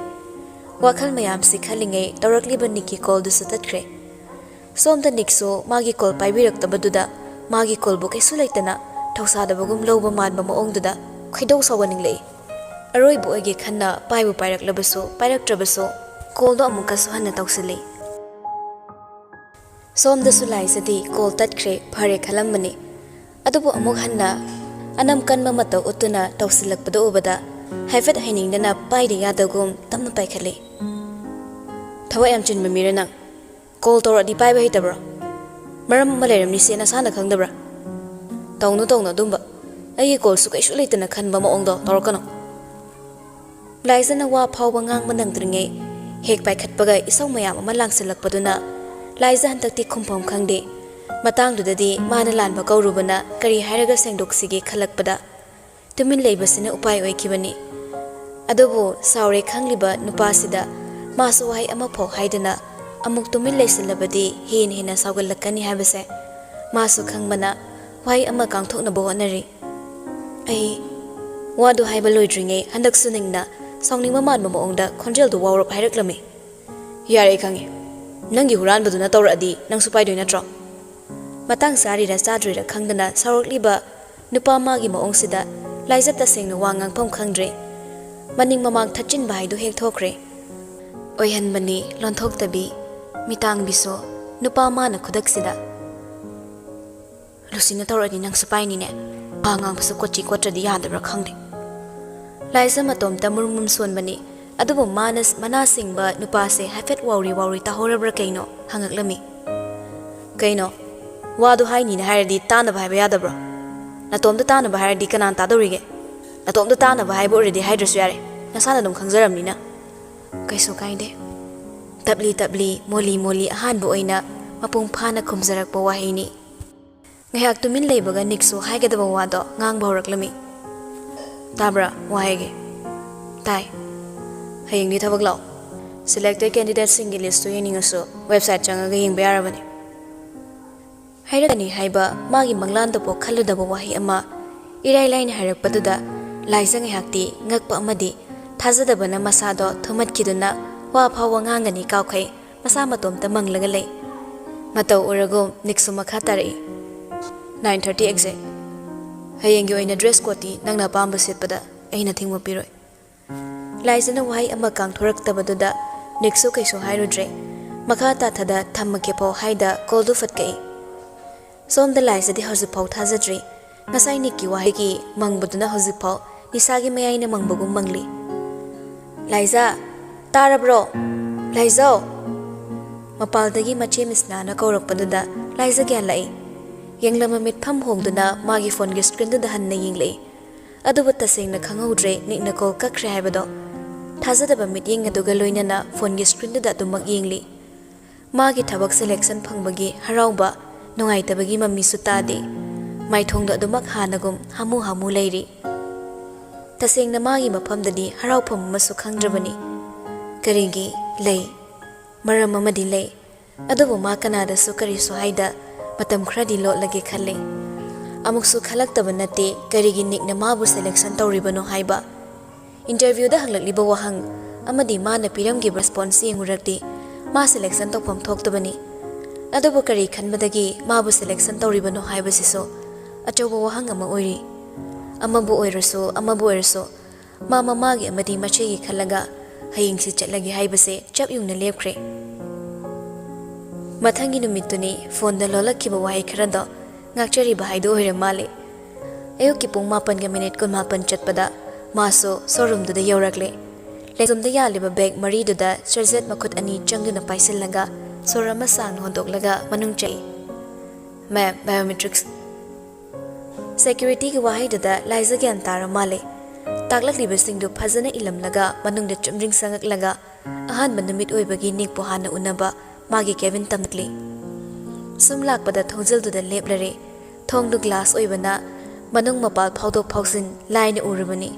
ꯋꯥꯈꯜ ꯃꯌꯥꯝꯁꯤ ꯈꯜꯂꯤꯉꯩ ꯇꯧꯔꯛꯂꯤꯕ ꯅꯤꯛꯀꯤ ꯀꯣꯜꯗꯨꯁꯨ ꯇꯠꯈ꯭ꯔꯦ꯫ ꯁꯣꯝꯗ ꯅꯤꯛꯁꯨ ꯃꯥꯒꯤ ꯀꯣꯜ ꯄꯥꯏꯕꯤꯔꯛꯇꯕꯗꯨꯗ ꯃꯥꯒꯤ ꯀꯣꯜꯕꯨ ꯀꯩꯁꯨ ꯂꯩꯇꯅ ꯊꯧꯁꯥꯗꯕꯒꯨꯝ ꯂꯧꯕ ꯃꯥꯟꯕ ꯃꯑꯣꯡꯗꯨꯗ ꯈꯣꯏꯗꯧ ꯁꯥꯎꯒꯠꯅꯤꯡꯂꯛꯏ꯫ ꯑꯔꯣꯏꯕ ꯑꯣꯏꯒꯦ ꯈꯟꯅ ꯄꯥꯏꯕꯨ ꯄꯥꯏꯔꯛꯂꯕꯁꯨ ꯄꯥꯏꯔꯛꯇ꯭ꯔꯕꯁꯨ ꯀꯣꯜꯗꯣ ꯑꯃꯨꯛꯀꯁꯨ ꯍꯟꯅ ꯇꯧꯁꯤꯜꯂꯤ꯫ ꯁꯣꯝꯗꯁꯨ ꯂꯥꯏꯖꯗꯤ ꯀꯣꯜ ꯇꯠꯈ꯭ꯔꯦ, ꯐꯔꯦ ꯈꯜꯂꯝꯕꯅꯤ꯫ ꯑꯗꯨꯕꯨ ꯑꯃꯨꯛ ꯍꯟꯅ ꯑꯅꯝ ꯀꯟꯕ ꯃꯇꯧ ꯎꯠꯇꯨꯅ ꯇꯧꯁꯤꯜꯂꯛꯄꯗꯨ ꯎꯕꯗ ꯍꯥꯏꯐꯦꯠ ꯍꯩꯅꯤꯡꯗꯅ ꯄꯥꯏꯗ ꯌꯥꯗꯒꯨꯝ ꯇꯞꯅ ꯄꯥꯏꯈꯠꯂꯤ꯫ "ꯊꯕꯛ ꯌꯥꯝ ꯆꯤꯟꯕ ꯃꯤꯔ ꯅꯪ? ꯀꯣꯜ ꯇꯧꯔꯛꯑꯗꯤ ꯄꯥꯏꯕ ꯍꯩꯇꯕ꯭ꯔꯣ? ꯃꯔꯝ ꯑꯃ ꯂꯩꯔꯝꯅꯤꯁꯦ ꯅꯁꯥꯅ ꯈꯪꯗꯕ꯭ꯔꯥ? ꯇꯧꯅꯨ, ꯇꯧꯅꯨ ꯑꯗꯨꯝꯕ꯫ ꯑꯩꯒꯤ ꯀꯣꯜꯁꯨ ꯀꯩꯁꯨ ꯂꯩꯇꯅ ꯈꯟꯕ ꯃꯑꯣꯡꯗꯣ ꯇꯧꯔꯛꯀꯅꯨ꯫" ꯂꯥꯏꯖꯅ ꯋꯥ ꯐꯥꯎꯕ ꯉꯥꯡꯕ ꯅꯪꯗ꯭ꯔꯤꯉꯩ ꯍꯦꯛ ꯄꯥꯏꯈꯠꯄꯒ ꯏꯁꯧ ꯃꯌꯥꯝ ꯑꯃ ꯂꯥꯡꯁꯤꯜꯂꯛꯄꯗꯨꯅ ꯂꯥꯏꯖ ꯍꯟꯗꯛꯇꯤ ꯈꯨꯝꯐꯝ ꯈꯪꯗꯦ꯫ ꯃꯇꯥꯡꯗꯨꯗꯗꯤ ꯃꯥꯅ ꯂꯥꯟꯕ ꯀꯧꯔꯨꯕꯅ ꯀꯔꯤ ꯍꯥꯏꯔꯒ ꯁꯦꯡꯗꯣꯛꯁꯤꯒꯦ ꯈꯜꯂꯛꯄꯗ ꯇꯨꯃꯤꯟ ꯂꯩꯕꯁꯤꯅ ꯎꯄꯥꯏ ꯑꯣꯏꯈꯤꯕꯅꯤ꯫ ꯑꯗꯨꯕꯨ ꯁꯥꯎꯔꯦ ꯈꯪꯂꯤꯕ ꯅꯨꯄꯥꯁꯤꯗ ꯃꯥꯁꯨ ꯋꯥꯍꯩ ꯑꯃꯐꯥꯎ ꯍꯥꯏꯗꯅ ꯑꯃꯨꯛ ꯇꯨꯃꯤꯟ ꯂꯩꯁꯤꯜꯂꯕꯗꯤ ꯍꯦꯟꯅ ꯍꯦꯟꯅ ꯁꯥꯎꯒꯠꯂꯛꯀꯅꯤ ꯍꯥꯏꯕꯁꯦ ꯃꯥꯁꯨ ꯈꯪꯕꯅ ꯋꯥꯍꯩ ꯑꯃ ꯀꯥꯡꯊꯣꯛꯅꯕ ꯍꯣꯠꯅꯔꯤ꯫ ꯑꯩ ꯋꯥꯗꯨ ꯍꯥꯏꯕ ꯂꯣꯏꯗ꯭ꯔꯤꯉꯩ ꯍꯟꯗꯛꯁꯨ ꯅꯤꯡꯅ ꯁꯥꯎꯅꯤꯡꯕ ꯃꯥꯟꯕ ꯃꯑꯣꯡꯗ ꯈꯣꯟꯖꯦꯜꯗꯨ ꯋꯥꯎꯔꯞ ꯍꯥꯏꯔꯛꯂꯝꯃꯤ꯫ "ꯌꯥꯔꯦ, ꯑꯩ ꯈꯪꯉꯦ꯫ ꯅꯪꯒꯤ ꯍꯨꯔꯥꯟꯕꯗꯨꯅ ꯇꯧꯔꯛꯑꯗꯤ ꯅꯪꯁꯨ ꯄꯥꯏꯗꯣꯏ ꯅꯠꯇ꯭ꯔꯣ?" ꯃꯇꯥꯡ ꯆꯥꯔꯤꯔꯥ ꯆꯥꯗ꯭ꯔꯤꯔꯥ ꯈꯪꯗꯅ ꯁꯥꯎꯔꯛꯂꯤꯕ ꯅꯨꯄꯥ ꯑꯃꯒꯤ ꯃꯑꯣꯡꯁꯤꯗ ꯂꯥꯏꯖ ꯇꯁꯦꯡꯅ ꯋꯥ ꯉꯥꯡꯐꯝ ꯈꯪꯗ꯭ꯔꯦ꯫ ꯃꯅꯤꯡ ꯃꯃꯥꯡ ꯊꯠꯆꯤꯟꯕ ꯍꯥꯏꯗꯨ ꯍꯦꯛ ꯊꯣꯛꯈ꯭ꯔꯦ꯫ ꯑꯣꯏꯍꯟꯕꯅꯤ ꯂꯣꯟꯊꯣꯛꯇꯕꯤ ꯃꯤꯇꯥꯡꯕꯤꯁꯨ ꯅꯨꯄꯥ ꯑꯃꯅ ꯈꯨꯗꯛꯁꯤꯗ꯫ "ꯂꯨꯁꯤꯅ ꯇꯧꯔꯛꯑꯗꯤ ꯅꯪꯁꯨ ꯄꯥꯏꯅꯤꯅꯦ꯫ ꯋꯥ ꯉꯥꯡꯕꯁꯨ ꯀꯣꯠꯆꯤ ꯀꯣꯠꯇ꯭ꯔꯗꯤ ꯌꯥꯗꯕ꯭ꯔꯥ ꯈꯪꯗꯦ꯫" ꯂꯥꯏꯖ ꯃꯇꯣꯝꯇ ꯃꯨꯔꯨꯝ ꯃꯨꯔꯨꯝ ꯁꯣꯟꯕꯅꯤ꯫ ꯑꯗꯨꯕꯨ ꯃꯥꯅ, ꯃꯅꯥ ꯁꯤꯡꯕ ꯅꯨꯄꯥꯁꯦ ꯍꯥꯏꯐꯦꯠ ꯋꯥꯎꯔꯤ ꯋꯥꯎꯔꯤ ꯇꯥꯍꯧꯔꯕ꯭ꯔꯥ ꯀꯩꯅꯣ ꯍꯪꯉꯛꯂꯝꯃꯤ꯫ "ꯀꯩꯅꯣ? ꯋꯥꯗꯣ ꯍꯥꯏꯅꯤꯅ ꯍꯥꯏꯔꯗꯤ ꯇꯥꯅꯕ ꯍꯥꯏꯕ ꯌꯥꯗꯕ꯭ꯔꯣ? ꯅꯇꯣꯝꯇ ꯇꯥꯅꯕ ꯍꯥꯏꯔꯗꯤ ꯀꯅꯥꯅ ꯇꯥꯗꯧꯔꯤꯒꯦ? ꯅꯇꯣꯝꯇ ꯇꯥꯅꯕ ꯍꯥꯏꯕ ꯑꯣꯏꯔꯗꯤ ꯍꯥꯏꯗ꯭ꯔꯁꯨ ꯌꯥꯔꯦ, ꯅꯁꯥꯅ ꯑꯗꯨꯝ ꯈꯪꯖꯔꯝꯅꯤꯅ꯫" "ꯀꯩꯁꯨ ꯀꯥꯏꯗꯦ꯫" ꯇꯞꯂꯤ ꯇꯞꯂꯤ, ꯃꯣꯂꯤ ꯃꯣꯂꯤ ꯑꯍꯥꯟꯕ ꯑꯣꯏꯅ ꯃꯄꯨꯡ ꯐꯥꯅ ꯈꯨꯝꯖꯔꯛꯄ ꯋꯥꯍꯩꯅꯤ꯫ ꯉꯥꯏꯍꯥꯛ ꯇꯨꯃꯤꯟ ꯂꯩꯕꯒ ꯅꯤꯛꯁꯨ ꯍꯥꯏꯒꯗꯕ ꯋꯥꯗꯣ ꯉꯥꯡꯕ ꯍꯧꯔꯛꯂꯝꯃꯤ꯫ "ꯇꯥꯕ꯭ꯔꯥ? ꯋꯥ ꯍꯥꯏꯒꯦ꯫" "ꯇꯥꯏ꯫" "ꯍꯌꯦꯡꯗꯤ ꯊꯕꯛ ꯂꯥꯛꯑꯣ꯫ Selected candidateꯁꯤꯡꯒꯤ listꯇꯨ ꯌꯦꯡꯅꯤꯡꯉꯁꯨ website ꯆꯪꯉꯒ ꯌꯦꯡꯕ ꯌꯥꯔꯕꯅꯤ꯫" ꯍꯥꯏꯔꯛꯀꯅꯤ ꯍꯥꯏꯕ ꯃꯥꯒꯤ ꯃꯪꯂꯥꯟꯗꯨꯕꯨ ꯈꯜꯂꯨꯗꯕ ꯋꯥꯍꯩ ꯑꯃ ꯏꯔꯥꯏ ꯂꯥꯏꯅ ꯍꯥꯏꯔꯛꯄꯗꯨꯗ ꯂꯥꯏꯖ ꯉꯥꯏꯍꯥꯛꯇꯤ ꯉꯛꯄ ꯑꯃꯗꯤ ꯊꯥꯖꯗꯕꯅ ꯃꯁꯥꯗꯣ ꯊꯨꯝꯍꯠꯈꯤꯗꯨꯅ ꯋꯥ ꯐꯥꯎꯕ ꯉꯥꯡꯒꯅꯤ ꯀꯥꯎꯈꯩ ꯃꯁꯥ ꯃꯇꯣꯝꯇ ꯃꯪꯂꯒ ꯂꯩ꯫ ꯃꯇꯧ ꯎꯔꯒꯨꯝ ꯅꯤꯛꯁꯨ ꯃꯈꯥ ꯇꯥꯔꯛꯏ꯫ "Nine thirty exact꯫ ꯍꯌꯦꯡꯒꯤ ꯑꯣꯏꯅ dress codeꯇꯤ ꯅꯪꯅ ꯑꯄꯥꯝꯕ ꯁꯦꯠꯄꯗ ꯑꯩꯅ ꯊꯤꯡꯕ ꯄꯤꯔꯣꯏ꯫" ꯂꯥꯏꯖꯅ ꯋꯥꯍꯩ ꯑꯃ ꯀꯥꯡꯊꯣꯔꯛꯇꯕꯗꯨꯗ ꯅꯤꯛꯁꯨ ꯀꯩꯁꯨ ꯍꯥꯏꯔꯨꯗ꯭ꯔꯦ꯫ ꯃꯈꯥ ꯇꯥꯊꯗ ꯊꯝꯃꯒꯦꯐꯥꯎ ꯍꯥꯏꯗ callꯗꯨ ꯐꯠ ꯀꯛꯏ꯫ ꯁꯣꯝꯗ ꯂꯥꯏꯖꯗꯤ ꯍꯧꯖꯤꯛꯐꯥꯎ ꯊꯥꯖꯗ꯭ꯔꯤ꯫ ꯉꯁꯥꯏ ꯅꯤꯛꯀꯤ ꯋꯥꯍꯩꯒꯤ ꯃꯪꯕꯗꯨꯅ ꯍꯧꯖꯤꯛꯐꯥꯎ ꯅꯤꯁꯥꯒꯤ ꯃꯌꯥꯏꯅ ꯃꯪꯕꯒꯨꯝ ꯃꯪꯂꯤ꯫ "ꯂꯥꯏꯖ! ꯇꯥꯔꯕ꯭ꯔꯣ? ꯂꯥꯏꯖꯧ!" ꯃꯄꯥꯜꯗꯒꯤ ꯃꯆꯦ ꯃꯤꯁꯅꯥꯅ ꯀꯧꯔꯛꯄꯗꯨꯗ ꯂꯥꯏꯖ ꯒ꯭ꯌꯥꯟ ꯂꯥꯛꯏ꯫ ꯌꯦꯡꯂꯝꯕ ꯃꯤꯠꯐꯝ ꯍꯣꯡꯗꯨꯅ ꯃꯥꯒꯤ phoneꯒꯤ screenꯗꯨꯗ ꯍꯟꯅ ꯌꯦꯡꯂꯛꯏ꯫ ꯑꯗꯨꯕꯨ ꯇꯁꯦꯡꯅ ꯈꯪꯍꯧꯗ꯭ꯔꯦ ꯅꯤꯛꯅ call ꯀꯛꯈ꯭ꯔꯦ ꯍꯥꯏꯕꯗꯣ꯫ ꯊꯥꯖꯗꯕ ꯃꯤꯠꯌꯦꯡ ꯑꯗꯨꯒ ꯂꯣꯏꯅꯅ phoneꯒꯤ screenꯗꯨꯗ ꯑꯗꯨꯃꯛ ꯌꯦꯡꯂꯤ꯫ ꯃꯥꯒꯤ ꯊꯕꯛ selection ꯐꯪꯕꯒꯤ ꯍꯔꯥꯎꯕ, ꯅꯨꯡꯉꯥꯏꯇꯕꯒꯤ ꯃꯃꯤꯁꯨ ꯇꯥꯗꯦ꯫ ꯃꯥꯏꯊꯣꯡꯗꯣ ꯑꯗꯨꯃꯛ ꯍꯥꯟꯅꯒꯨꯝ ꯍꯥꯃꯨ ꯍꯥꯃꯨ ꯂꯩꯔꯤ꯫ ꯇꯁꯦꯡꯅ ꯃꯥꯒꯤ ꯃꯐꯝꯗꯗꯤ ꯍꯔꯥꯎꯐꯝ ꯑꯃꯁꯨ ꯈꯪꯗ꯭ꯔꯕꯅꯤ꯫ ꯀꯔꯤꯒꯤ ꯂꯩ? ꯃꯔꯝ ꯑꯃꯗꯤ ꯂꯩ, ꯑꯗꯨꯕꯨ ꯃꯥ ꯀꯅꯥꯗꯁꯨ ꯀꯔꯤꯁꯨ ꯍꯥꯏꯗ ꯃꯇꯝ ꯈꯔꯗꯤ ꯂꯣꯠꯂꯒꯦ ꯈꯜꯂꯤ꯫ ꯑꯃꯨꯛꯁꯨ ꯈꯜꯂꯛꯇꯕ ꯅꯠꯇꯦ ꯀꯔꯤꯒꯤ ꯅꯤꯛꯅ ꯃꯥꯕꯨ selection ꯇꯧꯔꯤꯕꯅꯣ ꯍꯥꯏꯕ꯫ Interviewꯗ ꯍꯪꯂꯛꯂꯤꯕ ꯋꯥꯍꯪ ꯑꯃꯗꯤ ꯃꯥꯅ ꯄꯤꯔꯝꯈꯤꯕ response ꯌꯦꯡꯉꯨꯔꯗꯤ ꯃꯥ selection ꯇꯧꯐꯝ ꯊꯣꯛꯇꯕꯅꯤ꯫ ꯑꯗꯨꯕꯨ ꯀꯔꯤ ꯈꯟꯕꯗꯒꯤ ꯃꯥꯕꯨ selection ꯇꯧꯔꯤꯕꯅꯣ ꯍꯥꯏꯕꯁꯤꯁꯨ ꯑꯆꯧꯕ ꯋꯥꯍꯪ ꯑꯃ ꯑꯣꯏꯔꯤ꯫ ꯑꯃꯕꯨ ꯑꯣꯏꯔꯁꯨ ꯑꯃꯕꯨ ꯑꯣꯏꯔꯁꯨ ꯃꯥ ꯃꯃꯥꯒꯤ ꯑꯃꯗꯤ ꯃꯆꯦꯒꯤ ꯈꯜꯂꯒ ꯍꯌꯦꯡꯁꯤ ꯆꯠꯂꯒꯦ ꯍꯥꯏꯕꯁꯦ ꯆꯞ ꯌꯨꯡꯅ ꯂꯦꯞꯈ꯭ꯔꯦ꯫ ꯃꯊꯪꯒꯤ ꯅꯨꯃꯤꯠꯇꯨꯅꯤ phoneꯗ ꯂꯣꯜꯂꯛꯈꯤꯕ ꯋꯥꯍꯩ ꯈꯔꯗꯣ ꯉꯥꯛꯆꯔꯤꯕ ꯍꯥꯏꯗꯨ ꯑꯣꯏꯔ ꯃꯥꯜꯂꯦ꯫ ꯑꯌꯨꯛꯀꯤ ꯄꯨꯡ ꯃꯥꯄꯟꯒ minute ꯀꯨꯟꯃꯥꯄꯟ ꯆꯠꯄꯗ ꯃꯥꯁꯨ showroomꯗꯨꯗ ꯌꯧꯔꯛꯂꯦ꯫ ꯂꯩꯖꯨꯝꯗ ꯌꯥꯜꯂꯤꯕ bag ꯃꯔꯤꯗꯨꯗ ꯆꯔꯖꯦꯠ ꯃꯈꯨꯠ ꯑꯅꯤ ꯆꯪꯗꯨꯅ ꯄꯥꯏꯁꯤꯜꯂꯒ ꯁꯣꯔ ꯑꯃ ꯁꯥꯡꯅ ꯍꯣꯟꯗꯣꯛꯂꯒ ꯃꯅꯨꯡ ꯆꯪꯏ꯫ "Ma'am, biometrics." Securityꯒꯤ ꯋꯥꯍꯩꯗꯨꯗ ꯂꯥꯏꯖ ꯒ꯭ꯌꯥꯟ ꯇꯥꯔ ꯃꯥꯜꯂꯦ꯫ ꯇꯥꯛꯂꯛꯂꯤꯕꯁꯤꯡꯗꯨ ꯐꯖꯅ ꯏꯂꯝꯂꯒ ꯃꯅꯨꯡꯗ ꯆꯨꯝꯗ꯭ꯔꯤꯡ ꯆꯪꯉꯛꯂꯒ ꯑꯍꯥꯟꯕ ꯅꯨꯃꯤꯠ ꯑꯣꯏꯕꯒꯤ ꯅꯤꯛꯄꯨ ꯍꯥꯟꯅ ꯎꯅꯕ ꯃꯥꯒꯤ cabin ꯇꯝꯂꯛꯂꯤ꯫ ꯁꯨꯝ ꯂꯥꯛꯄꯗ ꯊꯣꯡꯖꯤꯜꯗꯨꯗ ꯂꯦꯞꯂꯔꯦ꯫ ꯊꯣꯡꯗꯨ glass ꯑꯣꯏꯕꯅ ꯃꯅꯨꯡ ꯃꯄꯥꯜ ꯐꯥꯎꯗꯣꯛ ꯐꯥꯎꯖꯤꯟ ꯂꯥꯏꯅ ꯎꯔꯕꯅꯤ꯫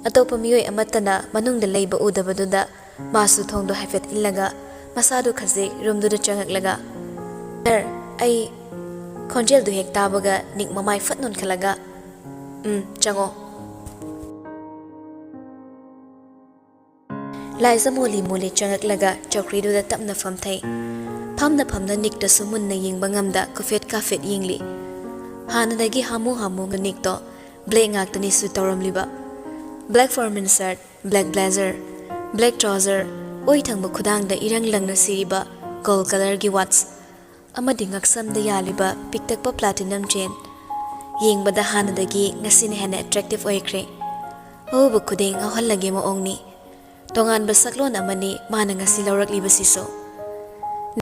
ꯑꯇꯣꯞꯄ ꯃꯤꯑꯣꯏ ꯑꯃꯠꯇꯅ ꯃꯅꯨꯡꯗ ꯂꯩꯕ ꯎꯗꯕꯗꯨꯗ ꯃꯥꯁꯨ ꯊꯣꯡꯗꯨ ꯍꯥꯏꯐꯦꯠ ꯏꯜꯂꯒ ꯃꯁꯥꯗꯨ ꯈꯖꯤꯛ roomꯗꯨꯗ ꯆꯪꯉꯛꯂꯒ, "Sir, ꯑꯩ," ꯈꯣꯟꯖꯦꯜꯗꯨ ꯍꯦꯛ ꯇꯥꯕꯒ ꯅꯤꯛ ꯃꯃꯥꯏ ꯐꯠ ꯅꯣꯟꯈꯠꯂꯒ, "ꯎꯝ, ꯆꯪꯉꯣ"꯫ ꯂꯥꯏꯖ ꯃꯣꯂꯤ ꯃꯣꯂꯤ ꯆꯪꯉꯛꯂꯒ ꯆꯧꯀ꯭ꯔꯤꯗꯨꯗ ꯇꯞꯅ ꯐꯝꯊꯩ꯫ ꯐꯝꯅ ꯐꯝꯅ ꯅꯤꯛꯇꯁꯨ ꯃꯨꯟꯅ ꯌꯦꯡꯕ ꯉꯝꯗ ꯀꯨꯐꯦꯠ ꯀꯥꯐꯦꯠ ꯌꯦꯡꯂꯤ꯫ ꯍꯥꯟꯅꯗꯒꯤ ꯍꯥꯃꯨ ꯍꯥꯃꯨꯒ ꯅꯤꯛꯇꯣ black ꯉꯥꯛꯇꯅꯤ suit ꯇꯧꯔꯝꯂꯤꯕ꯫ Black formal shirt, black blazer, black trouser, ꯑꯣꯏ ꯊꯪꯕ ꯈꯨꯗꯥꯡꯗ ꯏꯔꯪ ꯂꯪꯅ ꯁꯤꯔꯤꯕ gold colourꯒꯤ watch, ꯑꯃꯗꯤ ꯉꯛꯁꯝꯗ ꯌꯥꯜꯂꯤꯕ ꯄꯤꯛꯇꯛꯄ platinum chain꯫ ꯌꯦꯡꯕꯗ ꯍꯥꯟꯅꯗꯒꯤ ꯉꯁꯤꯅ ꯍꯦꯟꯅ attractive ꯑꯣꯏꯈ꯭ꯔꯦ꯫ ꯑꯎꯕ ꯈꯨꯗꯤꯡ ꯉꯥꯎꯍꯜꯂꯒꯦ ꯃꯑꯣꯡꯅꯤ꯫ ꯇꯣꯉꯥꯟꯕ ꯁꯛꯂꯣꯟ ꯑꯃꯅꯤ ꯃꯥꯅ ꯉꯁꯤ ꯂꯧꯔꯛꯂꯤꯕꯁꯤꯁꯨ꯫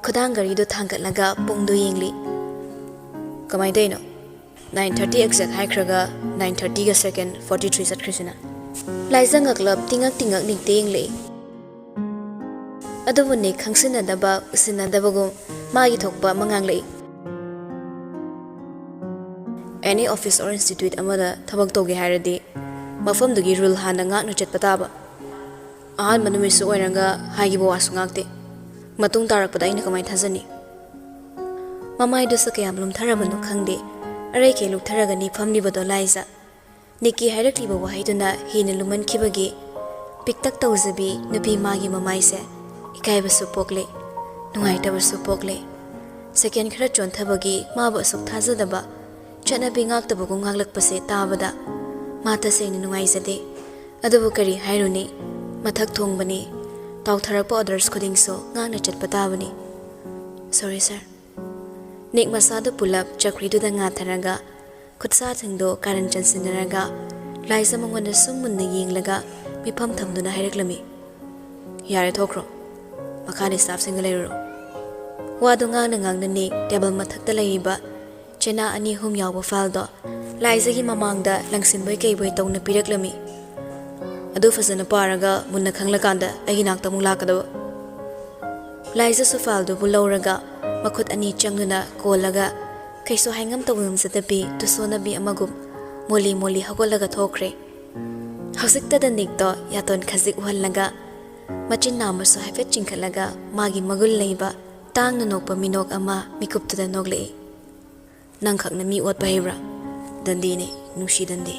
ꯈꯨꯗꯥꯡ ꯘꯔꯤꯗꯨ ꯊꯥꯡꯒꯠꯂꯒ ꯄꯨꯡꯗꯨ ꯌꯦꯡꯂꯤ꯫ "ꯀꯃꯥꯏꯅ ꯇꯧꯔꯤꯅꯣ? Nine thirty exact ꯍꯥꯏꯈ꯭ꯔꯒ nine thirtyꯒ second forty three ꯆꯠꯈ꯭ꯔꯤꯁꯤꯅ?" ꯂꯥꯏꯖ ꯉꯛꯂꯞ ꯇꯤꯡꯉꯛ ꯇꯤꯡꯉꯛ ꯅꯤꯛꯇ ꯌꯦꯡꯂꯛꯏ꯫ ꯑꯗꯨꯕꯨ ꯅꯤꯛ ꯈꯪꯁꯤꯟꯅꯗꯕ, ꯎꯁꯤꯟꯅꯗꯕꯒꯨꯝ ꯃꯥꯒꯤ ꯊꯣꯛꯄ ꯑꯃ ꯉꯥꯡꯂꯛꯏ꯫ "Any office or institute ꯑꯃꯗ ꯊꯕꯛ ꯇꯧꯒꯦ ꯍꯥꯏꯔꯗꯤ ꯃꯐꯝꯗꯨꯒꯤ rule ꯍꯥꯟꯅ ꯉꯥꯛꯅ ꯆꯠꯄ ꯇꯥꯕ꯫ ꯑꯍꯥꯟꯕ ꯅꯨꯃꯤꯠꯁꯨ ꯑꯣꯏꯔꯒ ꯍꯥꯏꯈꯤꯕ ꯋꯥꯁꯨ ꯉꯥꯛꯇꯦ꯫ ꯃꯇꯨꯡ ꯇꯥꯔꯛꯄꯗ ꯑꯩꯅ ꯀꯃꯥꯏꯅ ꯊꯥꯖꯅꯤ? ꯃꯃꯥꯏꯗꯨꯁꯨ ꯀꯌꯥꯝ ꯂꯨꯝꯊꯔꯕꯅꯣ ꯈꯪꯗꯦ, ꯑꯔꯩꯈꯩ ꯂꯨꯞꯊꯔꯒꯅꯤ ꯐꯝꯂꯤꯕꯗꯣ ꯂꯥꯏꯖ꯫ ꯅꯤꯛꯀꯤ ꯍꯥꯏꯔꯛꯂꯤꯕ ꯋꯥꯍꯩꯗꯨꯅ ꯍꯦꯟꯅ ꯂꯨꯝꯃꯟꯈꯤꯕꯒꯤ ꯄꯤꯛꯇꯛ ꯇꯧꯖꯕꯤ ꯅꯨꯄꯤ ꯃꯥꯒꯤ ꯃꯃꯥꯏꯁꯦ ꯏꯀꯥꯏꯕꯁꯨ ꯄꯣꯛꯂꯦ, ꯅꯨꯡꯉꯥꯏꯇꯕꯁꯨ ꯄꯣꯛꯂꯦ꯫ ꯁꯦꯀꯦꯟ ꯈꯔ ꯆꯣꯟꯊꯕꯒꯤ ꯃꯥꯕꯨ ꯑꯁꯨꯛ ꯊꯥꯖꯗꯕ, ꯆꯠꯅꯕꯤ ꯉꯥꯛꯇꯕꯒꯨꯝ ꯉꯥꯡꯂꯛꯄꯁꯦ ꯇꯥꯕꯗ ꯃꯥ ꯇꯁꯦꯡꯅ ꯅꯨꯡꯉꯥꯏꯖꯗꯦ꯫ ꯑꯗꯨꯕꯨ ꯀꯔꯤ ꯍꯥꯏꯔꯨꯅꯤ, ꯃꯊꯛ ꯊꯣꯡꯕꯅꯤ, ꯇꯥꯎꯊꯔꯛꯄ orders ꯈꯨꯗꯤꯡꯁꯨ ꯉꯥꯛꯅ ꯆꯠꯄ ꯇꯥꯕꯅꯤ꯫ Sorry sir꯫ ꯅꯤꯛ ꯃꯁꯥꯗꯨ ꯄꯨꯂꯞ ꯆꯧꯀ꯭ꯔꯤꯗꯨꯗ ꯉꯥꯊꯔꯒ ꯈꯨꯠꯁꯥꯁꯤꯡꯗꯣ ꯀꯥꯔꯟ ꯆꯟꯁꯤꯟꯅꯔꯒ ꯂꯥꯏꯖ ꯃꯉꯣꯟꯗ ꯁꯨꯝ ꯃꯨꯟꯅ ꯌꯦꯡꯂꯒ ꯃꯤꯐꯝ ꯊꯝꯗꯨꯅ ꯍꯥꯏꯔꯛꯂꯝꯃꯤ, "ꯌꯥꯔꯦ, ꯊꯣꯛꯈ꯭ꯔꯣ꯫ ꯃꯈꯥꯗ staffꯁꯤꯡꯒ ꯂꯩꯔꯨꯔꯣ꯫" ꯋꯥꯗꯨ ꯉꯥꯡꯅ ꯉꯥꯡꯅ ꯅꯤꯛ table ꯃꯊꯛꯇ ꯂꯩꯔꯤꯕ ꯆꯦꯅꯥ ꯑꯅꯤ ꯑꯍꯨꯝ ꯌꯥꯎꯕ fileꯗꯣ ꯂꯥꯏꯖꯒꯤ ꯃꯃꯥꯡꯗ ꯂꯪꯁꯤꯟꯕꯣꯏ ꯀꯩꯕꯣꯏ ꯇꯧꯅ ꯄꯤꯔꯛꯂꯝꯃꯤ꯫ "ꯑꯗꯨ ꯐꯖꯅ ꯄꯥꯔꯒ ꯃꯨꯟꯅ ꯈꯪꯂꯀꯥꯟꯗ ꯑꯩꯒꯤ ꯅꯥꯛꯇ ꯑꯃꯨꯛ ꯂꯥꯛꯀꯗꯕ꯫" ꯂꯥꯏꯖꯁꯨ fileꯗꯨꯕꯨ ꯂꯧꯔꯒ ꯃꯈꯨꯠ ꯑꯅꯤ ꯆꯪꯗꯨꯅ ꯀꯣꯜꯂꯒ ꯀꯩꯁꯨ ꯍꯥꯏꯉꯝ ꯇꯧꯉꯝꯖꯗꯕꯤ ꯇꯨꯁꯣꯟꯅꯕꯤ ꯑꯃꯒꯨꯝ ꯃꯣꯜꯂꯤ ꯃꯣꯜꯂꯤ ꯍꯧꯒꯠꯂꯒ ꯊꯣꯛꯈ꯭ꯔꯦ꯫ ꯍꯧꯖꯤꯛꯇꯗ ꯅꯤꯛꯇꯣ ꯌꯥꯇꯣꯟ ꯈꯖꯤꯛ ꯎꯍꯜꯂꯒ ꯃꯆꯤꯟ ꯅꯥꯝꯃꯁꯨ ꯍꯥꯏꯐꯦꯠ ꯆꯤꯡꯈꯠꯂꯒ ꯃꯥꯒꯤ ꯃꯒꯨꯟ ꯂꯩꯕ ꯇꯥꯡꯅ ꯅꯣꯛꯄ ꯃꯤꯅꯣꯛ ꯑꯃ ꯃꯤꯀꯨꯞꯇꯨꯗ ꯅꯣꯛꯂꯛꯏ꯫ "ꯅꯪꯈꯛꯅ ꯃꯤ ꯑꯣꯠꯄ ꯍꯩꯕ꯭ꯔꯥ? ꯗꯟꯗꯤꯅꯦ, ꯅꯨꯡꯁꯤ ꯗꯟꯗꯤ꯫"